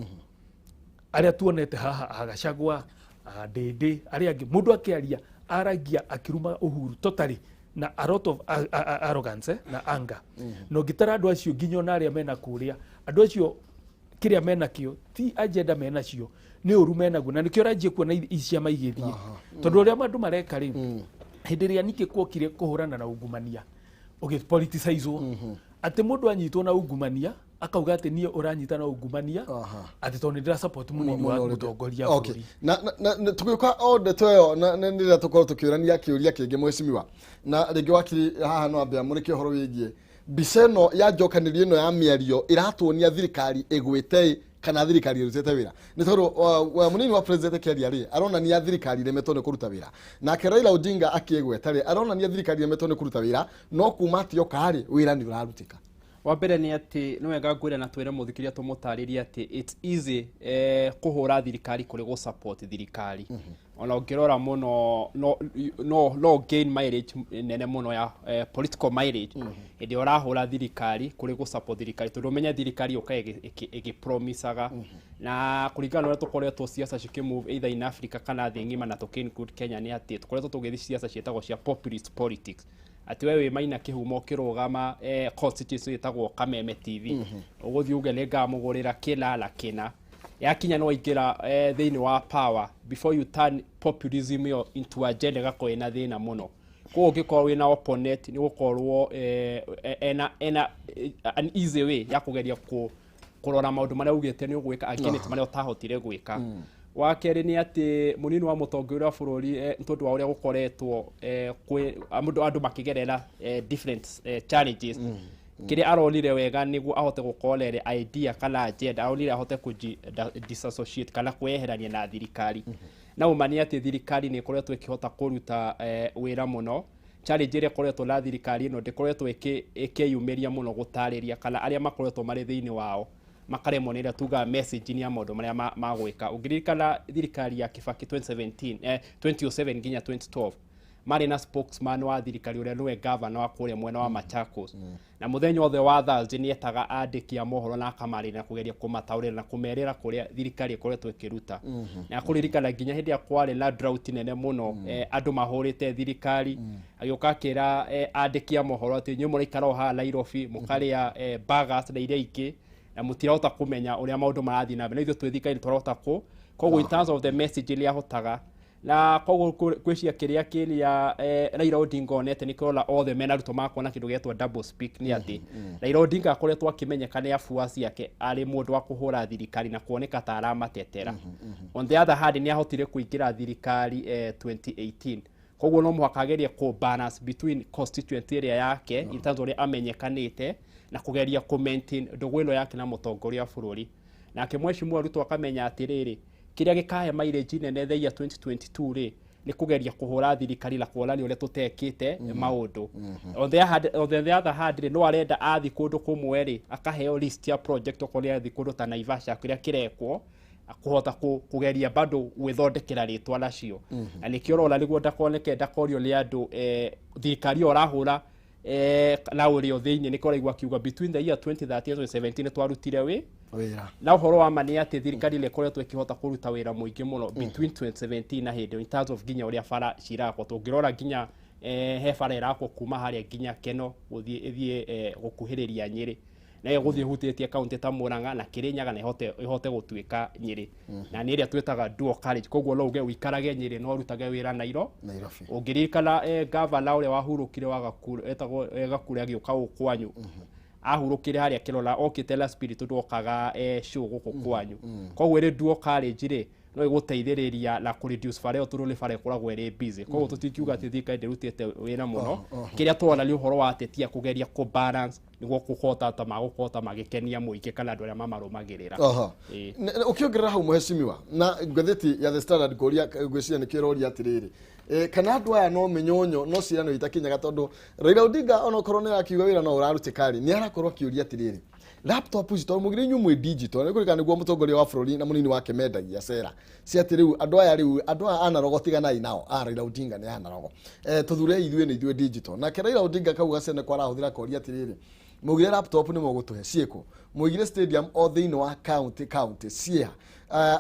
arĩa tuonete haha, Agacagwa, Ndĩndĩ, arĩa angĩ, mũndũ akĩaria aragia akĩruma Uhuru totally. Na a lot of arrogance na anger. Na ũngĩtara andũ acio nginya ona arĩa mena kũrĩa, andũ acio kĩrĩa menakĩo ti agenda menacio, nĩ ũru menaguo, na nĩkĩo ũranjia kuona ciama igĩthiĩ, tondũ ũrĩa andũ mareka rĩ, hĩndĩ ĩrĩa ningĩ kuokire kũhũrana na ungumania ũgĩpoliticizwo, atĩ mũndũ anyitwo na ungumania akauga atĩ niĩ ũranyita na ungumania atĩ tondũ nĩ ndĩra support mũnini wa mũtongoria wa bũrũri. Na tũgĩũka o ndeto ĩyo na nĩ rĩrĩa tũkorwo tũkĩũrania kĩũria kĩngĩ, mheshimiwa, na rĩngĩ wakiri haha no ambe amũrĩke ũhoro wĩgiĩ mbica ĩno ya njokanĩrio ĩno ya mĩario ĩratuonia thirikari ĩgwĩte kana thirikari ĩrutĩte wĩra, nĩ tondũ mũnini wa president akĩaria rĩ, aronania thirikari ĩremetwo nĩ kũruta wĩra, nake Raila Odinga akĩgweta rĩ, aronania thirikari ĩremetwo nĩ kũruta wĩra, no kuma atĩ oka rĩ, wĩra nĩ ũrarutĩka. Wa mbere nĩ atĩ nĩ wega ngwĩre na twĩre mũthikĩria tũmũtarĩrie atĩ it's easy kũhũra thirikari kũrĩ gũ support thirikari. Ona ũngĩrora mũno no gain mileage nene mũno ya political mileage hĩndĩ ĩrĩa ũrahũra thirikari kũrĩ gũ support thirikari, tondũ ũmenye thirikari yũkaga ĩgĩpromisaga, na kũringana na ũrĩa tũkoretwo ciaca cikĩmove either in Africa kana thĩ ng'ima, na tũkĩ include Kenya, nĩ atĩ tũkoretwo tũgĩthiĩ ciaca ciĩtagwo cia populist politics, atĩ we wĩ Maina Kĩhumo ũkĩrũgama constituency ĩtagwo Kameme TV, ũgũthiĩ uge nĩ ngamũgũrĩra kĩna na kĩna, yakinya no waingĩra thĩinĩ wa power, before you turn populism ĩyo into agenda ĩgakorwo ĩna thĩna mũno. Koguo ũngĩkorwo wĩna opponent nĩ gũkorwo ena an easy way ya kũgeria kũrora maũndũ marĩa ugĩte nĩ ũgwĩka against marĩa ũtahotire gwĩka. Wa kerĩ nĩ atĩ mũnini wa mũtongoria wa bũrũri, nĩ tondũ wa ũrĩa gũkoretwo kwĩ andũ makĩgerera different challenges, kĩrĩa aronire wega nĩguo ahote gũkorwo na ĩrĩ idea kana agenda, aronire ahote kũji disassociate kana kwĩyeherania na thirikari. Na ũma nĩ atĩ thirikari nĩ ĩkoretwo ĩkĩhota kũruta wĩra mũno. Challenge ĩrĩa ĩkoretwo na thirikari ĩno, ndĩkoretwo ĩkĩyumĩria mũno gũtarĩria, kana arĩa makoretwo marĩ thĩinĩ wao makaremwo nĩ ĩrĩa tugaga message ya maũndũ marĩa magwĩka. Ũngĩririkana thirikari ya Kibaki 2017, 2007 nginya 2012, marĩ na spokesman wa thirikari ũrĩa nĩwe governor wa kũrĩa mwena wa Machakos, na mũthenya othe wa Thursday nĩ etaga andĩki a mohoro na akamarĩria na kũgeria kũmataũrĩra na kũmerĩra kũrĩa thirikari ĩkoretwo ĩkĩruta. Na kũririkana nginya hĩndĩ ĩrĩa kwarĩ na drought nene mũno, andũ mahũrĩte thirikari, agĩũka akĩra andĩki a mohoro atĩ inyuĩ mũraikara o haha Nairobi mũkarĩa burgers na iria ingĩ na mũtirahota kũmenya ũrĩa maũndũ marathiĩ na mbere, na ithuĩ twĩ thirikari nĩ tũrahota kũ. Koguo in terms of the message ĩrĩa ahotaga, na koguo gwĩciria kĩrĩa Raila Odinga onete nĩ kĩrona othe mena arutwo makuona kĩndũ gĩetwo double speak, nĩ atĩ Raila Odinga akoretwo akĩmenyeka nĩ afuasi ake arĩ mũndũ wa kũhũra thirikari na kuoneka ta aramatetera. On the other hand, nĩ ahotire kũingĩra thirikari 2018, koguo no mũhaka agerie kũ balance between constituency ĩrĩa yake in terms of ũrĩa amenyekanĩte na kũgeria kũ maintain ndũgũ ĩno yake na mũtongoria wa bũrũri. Nake mheshimiwa Ruto akamenya atĩrĩrĩ, kĩrĩa gĩkahe mileage nene the year 2022 rĩ, nĩ kũgeria kũhũra thirikari na kuonania ũrĩa tũtekĩte maũndũ. On the other hand rĩ, no arenda athi kũndũ kũmwe rĩ, akaheo list ya project, okorwo nĩ athi kũndũ ta Naivasha kĩrĩa kĩrekwo, kũhota kũgeria bado gwĩthondekera rĩtwa nacio. Na nĩkĩo ũrona nĩguo ndakoneke ndakorio nĩ andũ thirikari ĩyo ũrahũra na ũrĩa thĩinĩ nĩkĩo ũraigua akiuga between the year 2013 and 2017 nĩ twarutire wĩ wĩra. Na ũhoro wa ma nĩ atĩ thirikari ĩrĩa ĩkoretwo ĩkĩhota kũruta wĩra mũingĩ mũno between 2017 na hĩndĩ ĩyo, in terms of nginya ũrĩa bara cirakwo. Tũngĩrora nginya he bara ĩrakwo kuma harĩa nginya Keno gũthiĩ ĩthiĩ gũkuhĩrĩria Nyĩrĩ, na ĩyo gũthiĩ ĩhutĩtie kaunti ta Murang'a na Kirinyaga na ĩhote gũtuĩka Nyĩrĩ, na nĩ ĩrĩa twĩtaga dual carriage. Koguo no uge ũikarage Nyĩrĩ no ũrutage wĩra Nairobi. Ũngĩririkana gavana ũrĩa wahurũkire wa Gakure, etagwo Gakure, agĩũka gũkũ kwanyu, ahurũkire harĩa kĩrora okĩte la spirit tondũ okaga show gũkũ kwanyu. Koguo ĩrĩ dual carriage rĩ, no ĩgũteithĩrĩria na kũ reduce bara ĩyo, tondũ nĩ bara ĩkoragwo ĩrĩ busy. Koguo tũtingiuga atĩ thirikari ndĩrutĩte wĩra mũno. Kĩrĩa tũrona nĩ ũhoro wa atetia kũgeria kũ balance nĩguo kũhota ta magũkota magĩkenia mũingĩ kana andũ arĩa mamarũmagĩrĩra. Ĩĩ. Ũkĩongerera hau, mheshimiwa, na ngathĩti ya The Standard ngũria ngwĩciria nĩkĩo ĩroria atĩrĩrĩ, kana andũ aya no mĩnyonyo no ciĩranĩro itakinyaga, tondũ Raila Odinga onokorwo nĩ arakiuga wĩra no ũrarutĩka rĩ, nĩ arakorwo akĩũria atĩrĩrĩ, laptop ici tondũ mũgire inyuĩ mwĩ digital, nĩ kũririkana nĩguo mũtongoria wa bũrũri na mũnini wake mendagia cera cia atĩ rĩu andũ aya, rĩu andũ aya analogo, tiganai nao, a Raila Odinga nĩ analogo, tũthure ithuĩ nĩ ithuĩ digital. Nake Raila Odinga kau gacene ko arahũthĩra koria atĩrĩrĩ, mũgire laptop nĩ mũgũtũhe ciĩkũ, mũigire stadium o thĩinĩ wa county county ciĩha,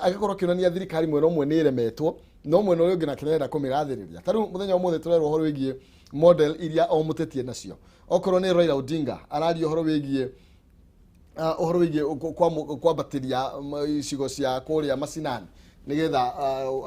agakorwo akĩonania thirikari mwena ũmwe nĩ ĩremetwo, no mwena ũrĩa ũngĩ nake nĩarenda kũmĩgathĩrĩria. Ta rĩu mũthenya ũmũthĩ tũrerwo ũhoro wĩgiĩ Model iria o mũtetie nacio, okorwo nĩ Raila Odinga araria ũhoro wĩgiĩ ũhoro wĩgiĩ kwambatĩria icigo cia kũrĩa macinani nigetha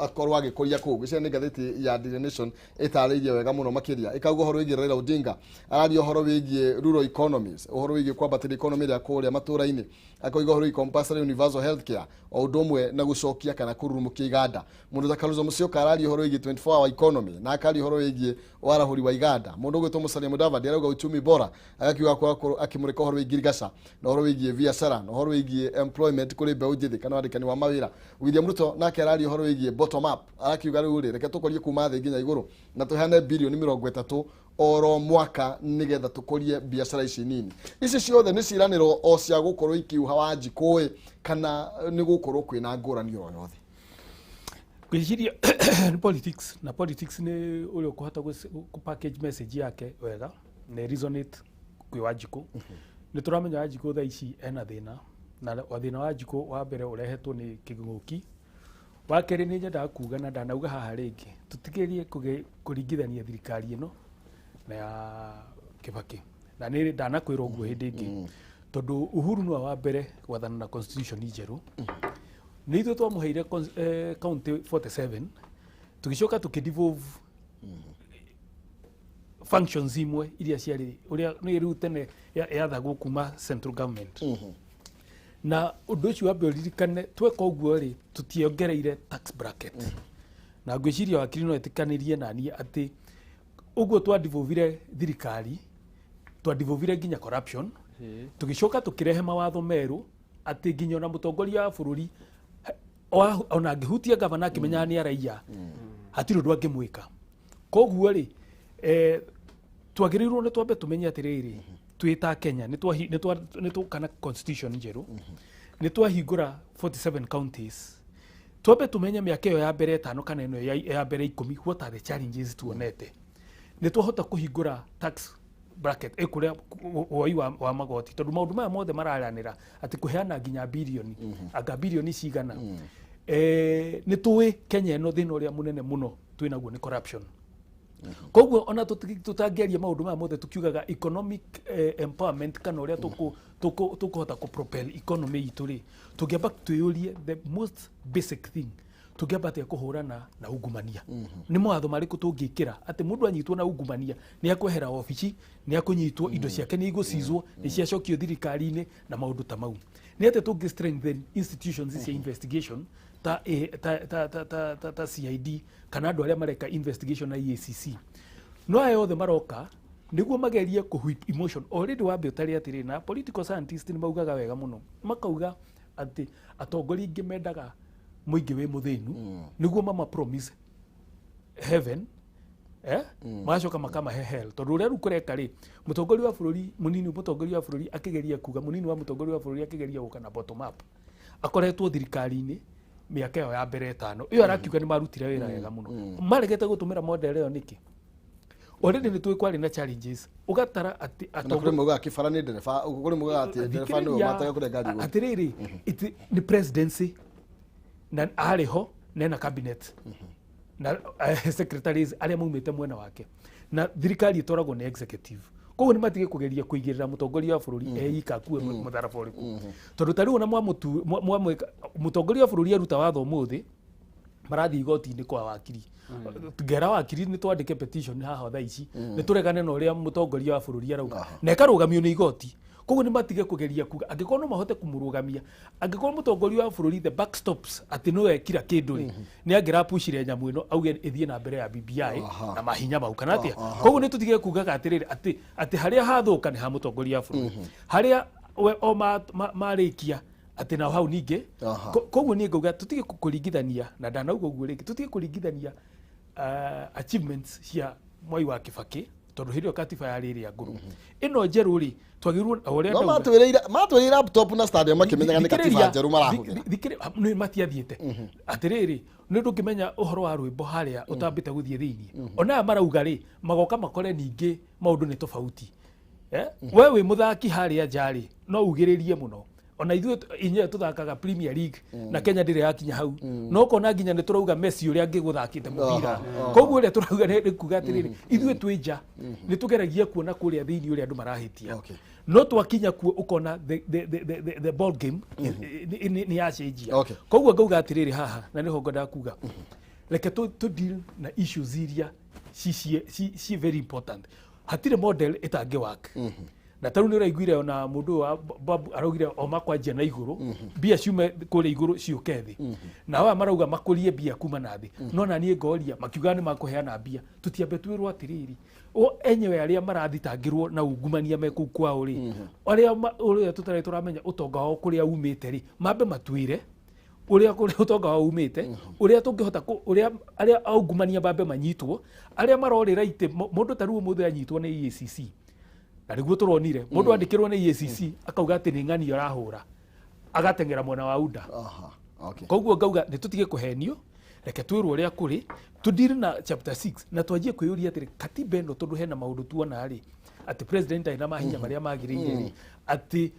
akorwo agĩkũria kũu. Ngwĩciria nĩ ngathĩti ya Daily Nation ĩtarĩirie wega mũno makĩria, ĩkauga ũhoro wĩgiĩ Raila Odinga araria ũhoro wĩgiĩ rural economies, ũhoro wĩgiĩ kwambatĩria economy ĩrĩa kũrĩa matũra-inĩ, akoiga ũhoro wĩgiĩ compulsory universal health care, o ũndũ ũmwe na gũcokia kana kũrurumũkia iganda. Mũndũ ta Kalonzo Musyoka araria ũhoro wĩgiĩ 24 hour economy na akaria ũhoro wĩgiĩ warahũri wa iganda. Mũndũ ũgwĩtwo Musalia Mudavadi arauga uchumi bora, agakiuga akĩmũrĩka ũhoro wĩgiĩ ngirigaca na ũhoro wĩgiĩ biacara na ũhoro wĩgiĩ employment kũrĩ mbeũ njĩthĩ kana wandĩkani wa mawĩra. William Ruto nake araria ũhoro wĩgiĩ bottom up, arakiuga rĩu rĩ, reke tũkũrie kuma thĩ nginya igũrũ na tũheane 30 bilioni oro mwaka nigetha tũkũrie biacara ici nini. Ici ciothe nĩ ciĩranĩro o cia gũkorwo ikiuha Wanjikũ, kana nĩ gũkorwo kwĩna ngũrani oro yothe? Ngwĩciria nĩ politics, na politics nĩ ũrĩa ũkũhota kũ package message yake wega na resonate kwĩ Wanjikũ. Nĩ tũramenya Wanjikũ thaa ici ena thĩna, na thĩna wa Wanjikũ wa mbere ũrehetwo nĩ kĩng'ũki. Wa kerĩ, nĩ nyendaga kuga na ndanauga haha rĩngĩ, tũtigerie kũringithania thirikari ĩno na ya Kĩbakĩ, na nĩ ndanakwĩra ũguo hĩndĩ ĩngĩ, tondũ Uhuru nĩwe wa mbere gwathana na constitution njerũ. Nĩ ithuĩ twamũheire county 47, tũgĩcoka tũkĩdevolve functions imwe iria ciarĩ ũrĩa nĩ rĩu tene yathagwo kuma central government. Na ũndũ ũcio wambe ũririkane, tweka ũguo rĩ, tũtiongereire tax bracket, na ngwĩciria wakiri no ĩtĩkanĩrie naniĩ atĩ ũguo twadevolvire thirikari, twadevolvire nginya corruption. Tũgĩcoka tũkĩrehe mawatho merũ atĩ nginya ona mũtongoria wa bũrũri ona angĩhutia gavana akĩmenyaga nĩ araiya, hatirĩ ũndũ angĩmwĩka. Koguo rĩ, twagĩrĩirwo nĩ twambe tũmenye atĩrĩrĩ, twĩ ta Kenya nĩ twoka na constitution njerũ, nĩ twahingũra 47 counties. Twambe tũmenye mĩaka ĩyo ya mbere 5 kana ĩno ya mbere 10, what are the challenges tuonete? Nĩ twahota kũhingũra tax bracket ĩkũrĩa woi wa magoti? Tondũ maũndũ maya mothe mararanĩra atĩ kũheana nginya bilioni, anga bilioni cigana, nĩ tũĩ Kenya ĩno thĩna ũrĩa mũnene mũno twĩnaguo nĩ corruption. Koguo ona tũtangĩaria maũndũ maya mothe tukiugaga economic empowerment kana ũrĩa tũkũhota kũ propel economy itũ rĩ, tũngĩamba twĩyũrie the most basic thing: tũngĩamba atĩa kũhũrana na ungumania? Nĩ mawatho marĩkũ tũngĩkĩra atĩ mũndũ anyitwo na ungumania nĩ akwehera obici, nĩ akũnyitwo, indo ciake nĩ igũcizwo, nĩ ciacokio thirikari-inĩ na maũndũ ta mau? Nĩ atĩa tũngĩ strengthen institutions cia investigation ta, ta, ta, ta, ta, ta CID kana andũ arĩa mareka investigation na EACC? No aya othe maroka nĩguo magerie kũ whip emotion. Already wambe ũtarĩ atĩrĩ, na political scientist nĩ maugaga wega mũno, makauga atĩ atongoria aingĩ mendaga mũingĩ wĩ mũthĩnu nĩguo mama promise heaven, magacoka makamahe hell. Tondũ ũrĩa rĩu kũreka rĩ, mũtongoria wa bũrũri mũnini, mũtongoria wa bũrũri akĩgeria kuga, mũnini wa mũtongoria wa bũrũri akĩgeria gũka na bottom up, akoretwo thirikari-inĩ mĩaka ĩyo ya mbere 5 ĩyo, arakiuga nĩ marutire wĩra wega mũno. Maregete gũtũmĩra model ĩyo nĩkĩ? Already nĩ tũĩ kwarĩ na challenges, ũgatara atĩ Na kũrĩ maugaga kĩbara nĩ ndereba, kũrĩ maugaga atĩ ndereba nĩwe mataga kũrĩa ngari igũrũ. Atĩrĩrĩ, nĩ presidency na arĩ ho na ena cabinet na secretaries arĩa maumĩte mwena wake, na thirikari ĩtwaragwo nĩ executive. Koguo nĩ matige kũgeria kũigĩrĩra mũtongoria wa bũrũri eika akue mũtharaba ũrĩkũ, tondũ ta rĩu ona mwamwĩka mũtongoria wa bũrũri aruta watho ũmũthĩ, marathiĩ igoti-inĩ kwa wakiri ngera wakiri nĩ twandĩke petition haha thaa ici nĩ tũregane na ũrĩa mũtongoria wa bũrũri arauga, na ĩkarũgamio nĩ igoti. Koguo nĩ matige kũgeria kuga angĩkorwo no mahote kũmũrũgamia, angĩkorwo mũtongoria wa bũrũri, the buck stops, atĩ nĩwe ekira kĩndũ rĩ, nĩ angĩrapucire nyamũ ĩno auge ĩthiĩ na mbere ya BBI na mahinya mau kana atĩa. Koguo nĩ tũtige kugaga atĩrĩrĩ, atĩ harĩa hathũka nĩ ha mũtongoria wa bũrũri, harĩa we o marĩkia atĩ nao hau ningĩ. Koguo niĩ ngauga tũtige kũringithania, na ndanauga ũguo rĩngĩ, tũtige kũringithania achievements cia Mwai wa Kĩbakĩ, tondũ hĩndĩ ĩyo katiba yarĩ ĩrĩa ngũrũ. Ĩno njerũ rĩ, twagĩrĩirwo o ũrĩa No ndauga. Matwĩrĩire laptop na stadium makĩmenyaga nĩ katiba njerũ marahũthĩra. Nĩ matiathiĩte atĩrĩrĩ, nĩ ndũngĩmenya ũhoro wa rwĩmbo harĩa ũtambĩte gũthiĩ thĩiniĩ. Ona aya marauga rĩ, magoka makore ningĩ maũndũ nĩ tofauti. We wĩ mũthaki harĩa nja rĩ, no ugĩrĩrie mũno. Ona ithuĩ inyuĩ tũthakaga Premier League na Kenya ndĩrĩ yakinya hau, no kona nginya nĩ tũrauga Messi ũrĩa angĩgũthakĩte mũbira. Koguo ũrĩa tũrauga nĩ kuga atĩrĩrĩ, ithuĩ twĩ nja nĩ tũgeragia kuona kũrĩa thĩinĩ ũrĩa andũ marahĩtia, no twakinya kuo ũkona the ball game nĩ yacenjia. Koguo ngauga atĩrĩrĩ haha, na nĩho ngwendaga kuga, reke tu deal na issues iria ci very important. Hatirĩ model ĩtangĩ work, na tarĩu nĩ ũraiguire ona mũndũ ũyũ wa Babu araugire o makwanjia na igũrũ, mbia ciume kũrĩa igũrũ ciũke thĩ, na aya marauga makũrie mbia kuma na thĩ. No na niĩ ngoria, makiuga nĩ makũheana mbia, tũtiambe twĩrwo atĩrĩrĩ, o enyewe arĩa marathitangĩrwo na ungumania me kũu kwao rĩ, arĩa ũrĩa tũtarĩ tũramenya ũtonga wao kũrĩa umĩte rĩ, mambe matwĩre ũrĩa kũrĩa ũtonga wao umĩte, ũrĩa tũngĩhota ũrĩa arĩa aungumania mambe manyitwo, arĩa marorĩra itĩ. Mũndũ ta rĩu ũmũthĩ anyitwo nĩ EACC, na nĩguo tũronire mũndũ andĩkĩrwo nĩ EACC akauga atĩ nĩ ng'ani arahũra, agateng'era mwena wa UDA. Koguo ngauga nĩ tũtige kũhenio, reke twĩrwo ũrĩa kũrĩ, tũdeal na chapter 6 na twanjie kwĩyũria atĩrĩ, katiba ĩno, tondũ hena maũndũ tuona rĩ atĩ president arĩ na mahinya marĩa magĩrĩire rĩ, atĩ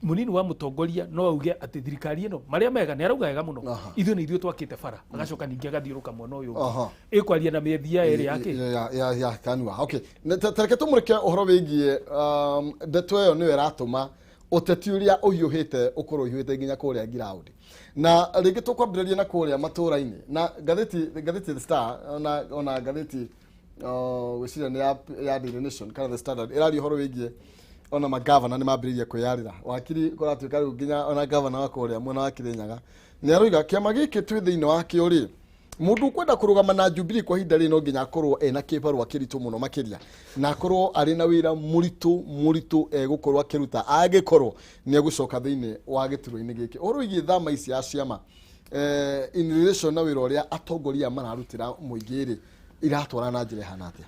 mũnini wa mũtongoria no auge atĩ thirikari ĩno marĩa mega nĩ arauga wega mũno, ithuĩ nĩ ithuĩ twakĩte bara, agacoka ningĩ agathiũrũka mwena ũyũ ũngĩ ĩkwaria na mĩethia ĩrĩ yake. Ya kanua. Okay. Na tareke tũmũrĩke ũhoro wĩgiĩ ndeto ĩyo nĩyo ĩratũma ũteti ũrĩa ũhiũhĩte ũkorwo ũhiũhĩte nginya kũrĩa ground, na rĩngĩ tũkwambĩrĩria na kũrĩa matũra-inĩ na ngathĩti The Star, ona ngathĩti gwĩciria nĩ ya Daily Nation kana The Standard ĩraria ũhoro wĩgiĩ ona magavana nĩ mambĩrĩirie kwĩyarĩra. Wakiri, kũratuĩka rĩu nginya ona gavana wa kũrĩa mwena wa Kĩrĩnyaga nĩ aroiga kĩama gĩkĩ twĩ thĩinĩ wakĩo rĩ, mũndũ ũkwenda kũrũgama na Jubilee kwa ihinda rĩrĩ no nginya akorwo ena kĩbarũa kĩritũ mũno makĩria, na akorwo arĩ na wĩra mũritũ mũritũ egũkorwo akĩruta angĩkorwo nĩ egũcoka thĩinĩ wa gĩturwa-inĩ gĩkĩ. Ũhoro wĩgiĩ thama ici ya ciama in relation na wĩra ũrĩa atongoria mararutĩra mũingĩ rĩ, iratwara na njĩra ĩhana atĩa?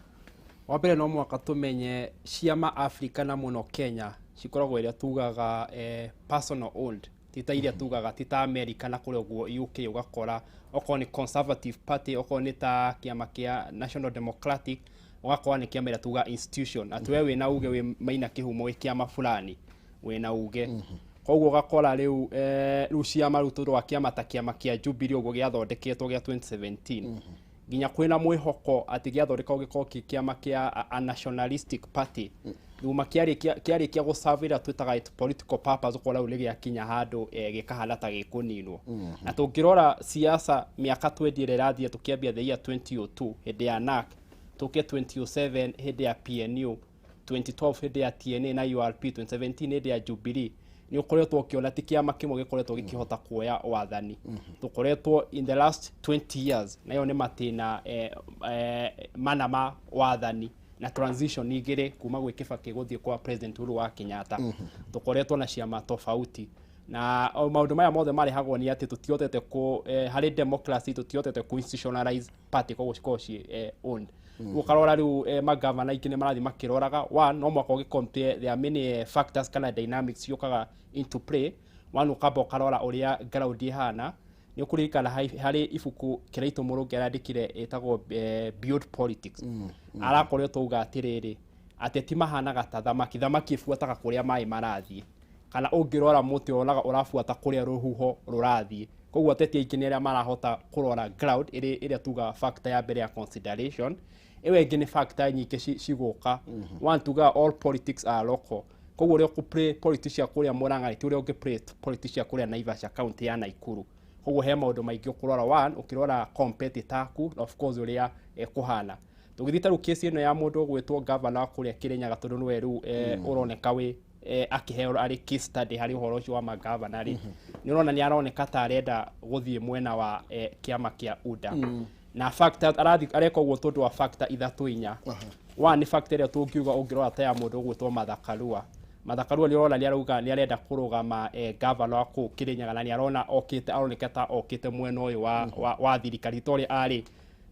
Wa mbere, no mũhaka tũmenye ciama Africa na mũno Kenya cikoragwo ĩrĩa tugaga personal owned, ti ta iria tugaga ti ta America na kũrĩa ũguo UK, ũgakora okorwo nĩ Conservative Party, okorwo nĩ ta kĩama kĩa National Democratic, ũgakora nĩ kĩama ĩrĩa tugaga institution, atĩ we wĩna uge wĩ Maina Kĩhumo wĩ kĩama fulani wĩna uge. Koguo ũgakora rĩu rĩu ciama rĩu tũrwa kĩama ta kĩama kĩa Jubilee ũguo gĩathondeketwo gĩa 2017, nginya kwĩna mwĩhoko atĩ gĩathondekwo gĩkorwo kĩ kĩama kĩa a nationalistic party, thuma kĩarĩkia gũserve ĩrĩa twĩtaga its political purpose, ũkora rĩu nĩ gĩakinya handũ gĩkahana ta gĩkũninwo. Na tũngĩrora siasa mĩaka 20 ĩrĩa ĩrathiĩ, tũkĩambia the year 2002 hĩndĩ ya NARC, tũke 2007 hĩndĩ ya PNU, 2012 hĩndĩ ya TNA na URP, 2017 hĩndĩ ya Jubilee, nĩ ũkoretwo ũkĩona ti kĩama kĩmwe gĩkoretwo gĩkĩhota kuoya wathani. Tũkoretwo in the last 20 years nayo nĩ matĩna mana ma wathani na transition igĩrĩ kuma gwĩ Kibaki gũthiĩ kwa President Uhuru wa Kenyatta, tũkoretwo na ciama tofauti, na o maũndũ maya mothe marehagwo nĩ atĩ tũtihotete kũ harĩ democracy tũtihotete kũ institutionalize party, koguo cikorwo ciĩ owned. Ũkarora rĩu magavana aingĩ nĩ marathiĩ makĩroraga. One, no mũhaka ũgĩ compare, there are many factors kana dynamics ciũkaga into play. One, ũkamba ũkarora ũrĩa ground ĩhana. Nĩ ũkũririkana harĩ ibuku Kĩraitũ Mũrũngi arandĩkire ĩtagwo Beyond Politics, arakoretwo auga atĩrĩrĩ, ateti mahanaga ta thamaki, thamaki ĩbuataga kũrĩa maĩ marathiĩ, kana ũngĩrora mũtĩ wonaga ũrabuata kũrĩa rũhuho rũrathiĩ. Koguo ateti aingĩ nĩ arĩa marahota kũrora ground ĩrĩa tugaga factor ya mbere ya consideration. Ĩyo ĩngĩ nĩ factor nyingĩ cigũka. One, tugaga all politics are local, koguo ũrĩa ũkũ-play politics cia kũrĩa Murang'a ti ũrĩa ũngĩ-play politics cia kũrĩa Naivasha, county ya Nakuru. Koguo he maũndũ maingĩ ũkũrora. One, ũkĩrora competitor aku na of course ũrĩa ĩkũhana. Tũgĩthiĩ ta rĩu kesi ĩno ya mũndũ ũgwĩtwo gavana wa kũrĩa Kĩrĩnyaga, tondũ nĩwe rĩu ũroneka wĩ akĩheo arĩ case study harĩ ũhoro ũcio wa magavana rĩ, nĩ ũrona nĩ aroneka ta arenda gũthiĩ mwena wa kĩama kĩa UDA, na factor arathi areka ũguo tondũ wa factor ithatũ inya. One, nĩ factor ĩrĩa tũngiuga ũngĩrora ta ya mũndũ ũgwĩtwo Martha Karua. Martha Karua nĩ ũrona nĩ arauga nĩ arenda kũrũgama gavana wa kũu Kĩrĩnyaga, na nĩ arona okĩte aroneka ta okĩte mwena ũyũ wa thirikari ta ũrĩa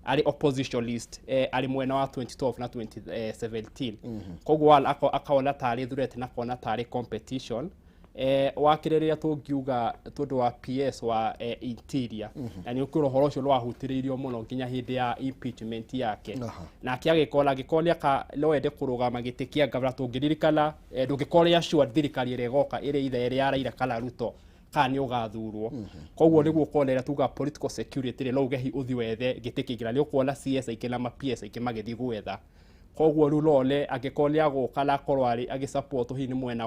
arĩ oppositionist arĩ mwena wa 2012 na 2017. Koguo one, akona tarĩ threat na akona tarĩ competition. Wa kerĩ rĩrĩa tũngiuga tondũ wa PS wa interior, na nĩ ũkwĩra ũhoro ũcio nĩ wahutĩrĩirio mũno nginya hĩndĩ ya impeachment yake. Nake agĩkorwo angĩkorwo nĩ no ende kũrũgama gĩtĩ kĩa gavana, tũngĩririkana ndũngĩkorwo rĩ assured thirikari ĩrĩa ĩgoka ĩrĩ either ĩrĩ ya Raila kana Ruto kana nĩ ũgathurwo. Koguo nĩguo ũkona ĩrĩa tuga political security rĩ, no uge hi ũthiĩ wethe gĩtĩ kĩngĩ, na nĩ ũkuona CS aingĩ na ma PS aingĩ magĩthiĩ gwetha. Koguo rĩu no one angĩkorwo nĩ agũka na akorwo arĩ agĩsupport hihi nĩ mwena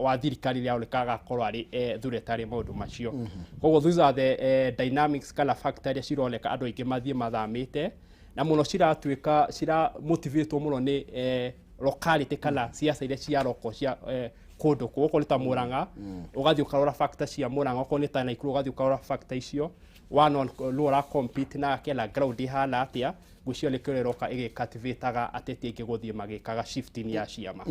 wa thirikari ĩrĩa aroneka agakorwo arĩ threat harĩ maũndũ macio. Koguo these are the dynamics kana factor iria cironeka andũ aingĩ mathiĩ mathamĩte, na mũno ciratuĩka cira motivatwo mũno nĩ locality kana ciaca iria cia local cia kũndũ kũu. Okorwo nĩ ta Murang'a, ũgathiĩ ũkarora factor cia Murang'a, okorwo nĩ ta Nakuru, ũgathiĩ ũkarora factor icio, one on nũ ũra compete nake na ground ihana atĩa. Ngwĩciria nĩkĩo ĩroka ĩgĩcaptivataga ateti aingĩ gũthiĩ magĩkaga shifting ya ciama.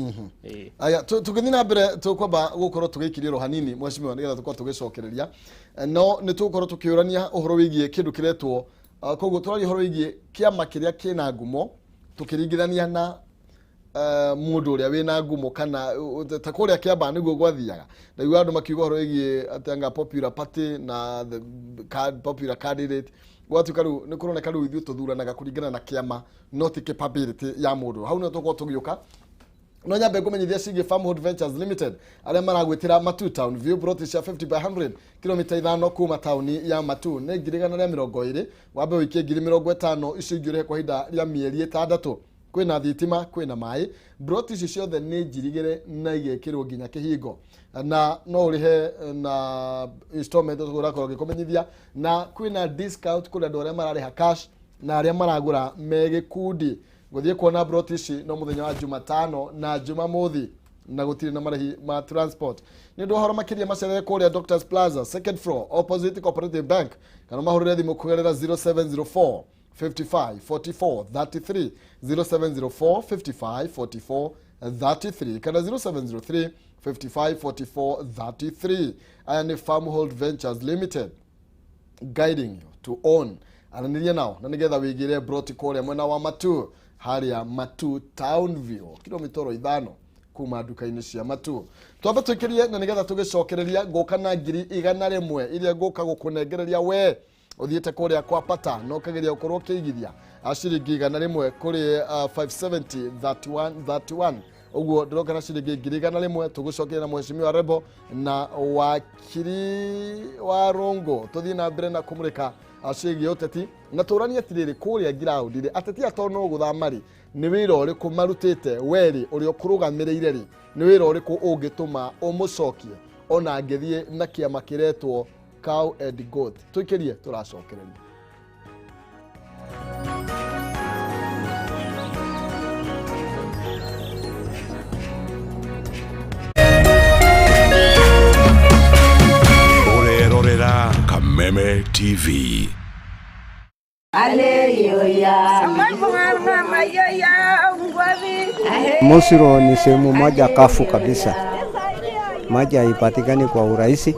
Ĩĩ. Aya, tũgĩthiĩ na mbere, tũkwamba gũkorwo tũgĩikirie hanini, mheshimiwa, nĩgetha tũkorwo tũgĩcokereria, no nĩ tũgũkorwo tũkĩũrania ũhoro wĩgiĩ kĩndũ kĩretwo koguo tũraria ũhoro wĩgiĩ kĩama kĩrĩa kĩna ngumo tũkĩringithania na mũndũ ũrĩa wĩna ngumo kana ta kũrĩa Kĩambaa nĩguo gwathiaga. Ndaigua andũ makiuga ũhoro wĩgiĩ atĩ anga popular party na the popular candidate, gwatuĩka rĩu nĩ kũroneka rĩu ithuĩ tũthuranaga kũringana na kĩama no ti capability ya mũndũ. Hau nĩho tũkorwo tũgĩũka, no nyambe ngũmenyithia ciĩgiĩ Farmhold Ventures Limited arĩa maragwĩtĩra Matu Town View, plot cia 50 by 100, kilomita 5 kuma taũni ya Matu, nĩ 120,000. Wambe ũikie 50,000, icio ingĩ ũrĩhe kwa ihinda rĩa mĩeri 6. Kwĩna thitima, kwĩna maĩ, broti ici ciothe nĩ njirigĩre na igekĩrwo nginya kĩhingo, na no ũrĩhe na installment ũrakorwo ngĩkũmenyithia, na kwĩna discount kũrĩ andũ arĩa mararĩha cash na arĩa maragũra me gĩkundi. Gũthiĩ kuona broti ici no mũthenya wa Jumatano na Jumamothi, na gũtirĩ na marĩhi ma transport. Nĩ ũndũ wa ũhoro makĩria, macerere kũrĩa Doctors Plaza, second floor, opposite Cooperative Bank, kana mahũrĩre thimũ kũgerera 0704 55 44 33, 0704 55 44 33 kana 0703 55 44 33. Aya nĩ Farmhold Ventures Limited, guiding you to own. Aranĩria nao na nĩgetha wĩigĩre broti kũrĩa mwena wa Matu, harĩa Matu Town View, kilomita 5 kuma nduka-inĩ cia Matu. Twambe twĩkĩrie na nĩgetha tũgĩcokereria ngũka na 100,000 iria ngũka gũkũnengereria we ũthiĩte kũrĩa kwa pata na ũkageria gũkorwo ũkĩigithia ciringi 100 kũrĩ 570 31 31. Ũguo ndĩroka na ciringi 100,000. Tũgũcokeria na mheshimiwa Rebo na wakiri wa Rongo, tũthiĩ na mbere na kũmũrĩka ciĩgiĩ ũteti na tũranie atĩrĩrĩ, kũrĩa ground rĩ, ateti aya tondũ no gũthama rĩ, nĩ wĩra ũrĩkũ marutĩte? Werĩ ũrĩa ũkũrũgamĩrĩire rĩ, nĩ wĩra ũrĩkũ ũngĩtũma ũmũcokie ona angĩthiĩ na kĩama kĩretwo Cow and Goat? Tũikĩrie, tũracokereria. Ũrerorera Kameme TV. Haleluya. Musiro ni sehemu moja kafu kabisa, maji haipatikani kwa urahisi.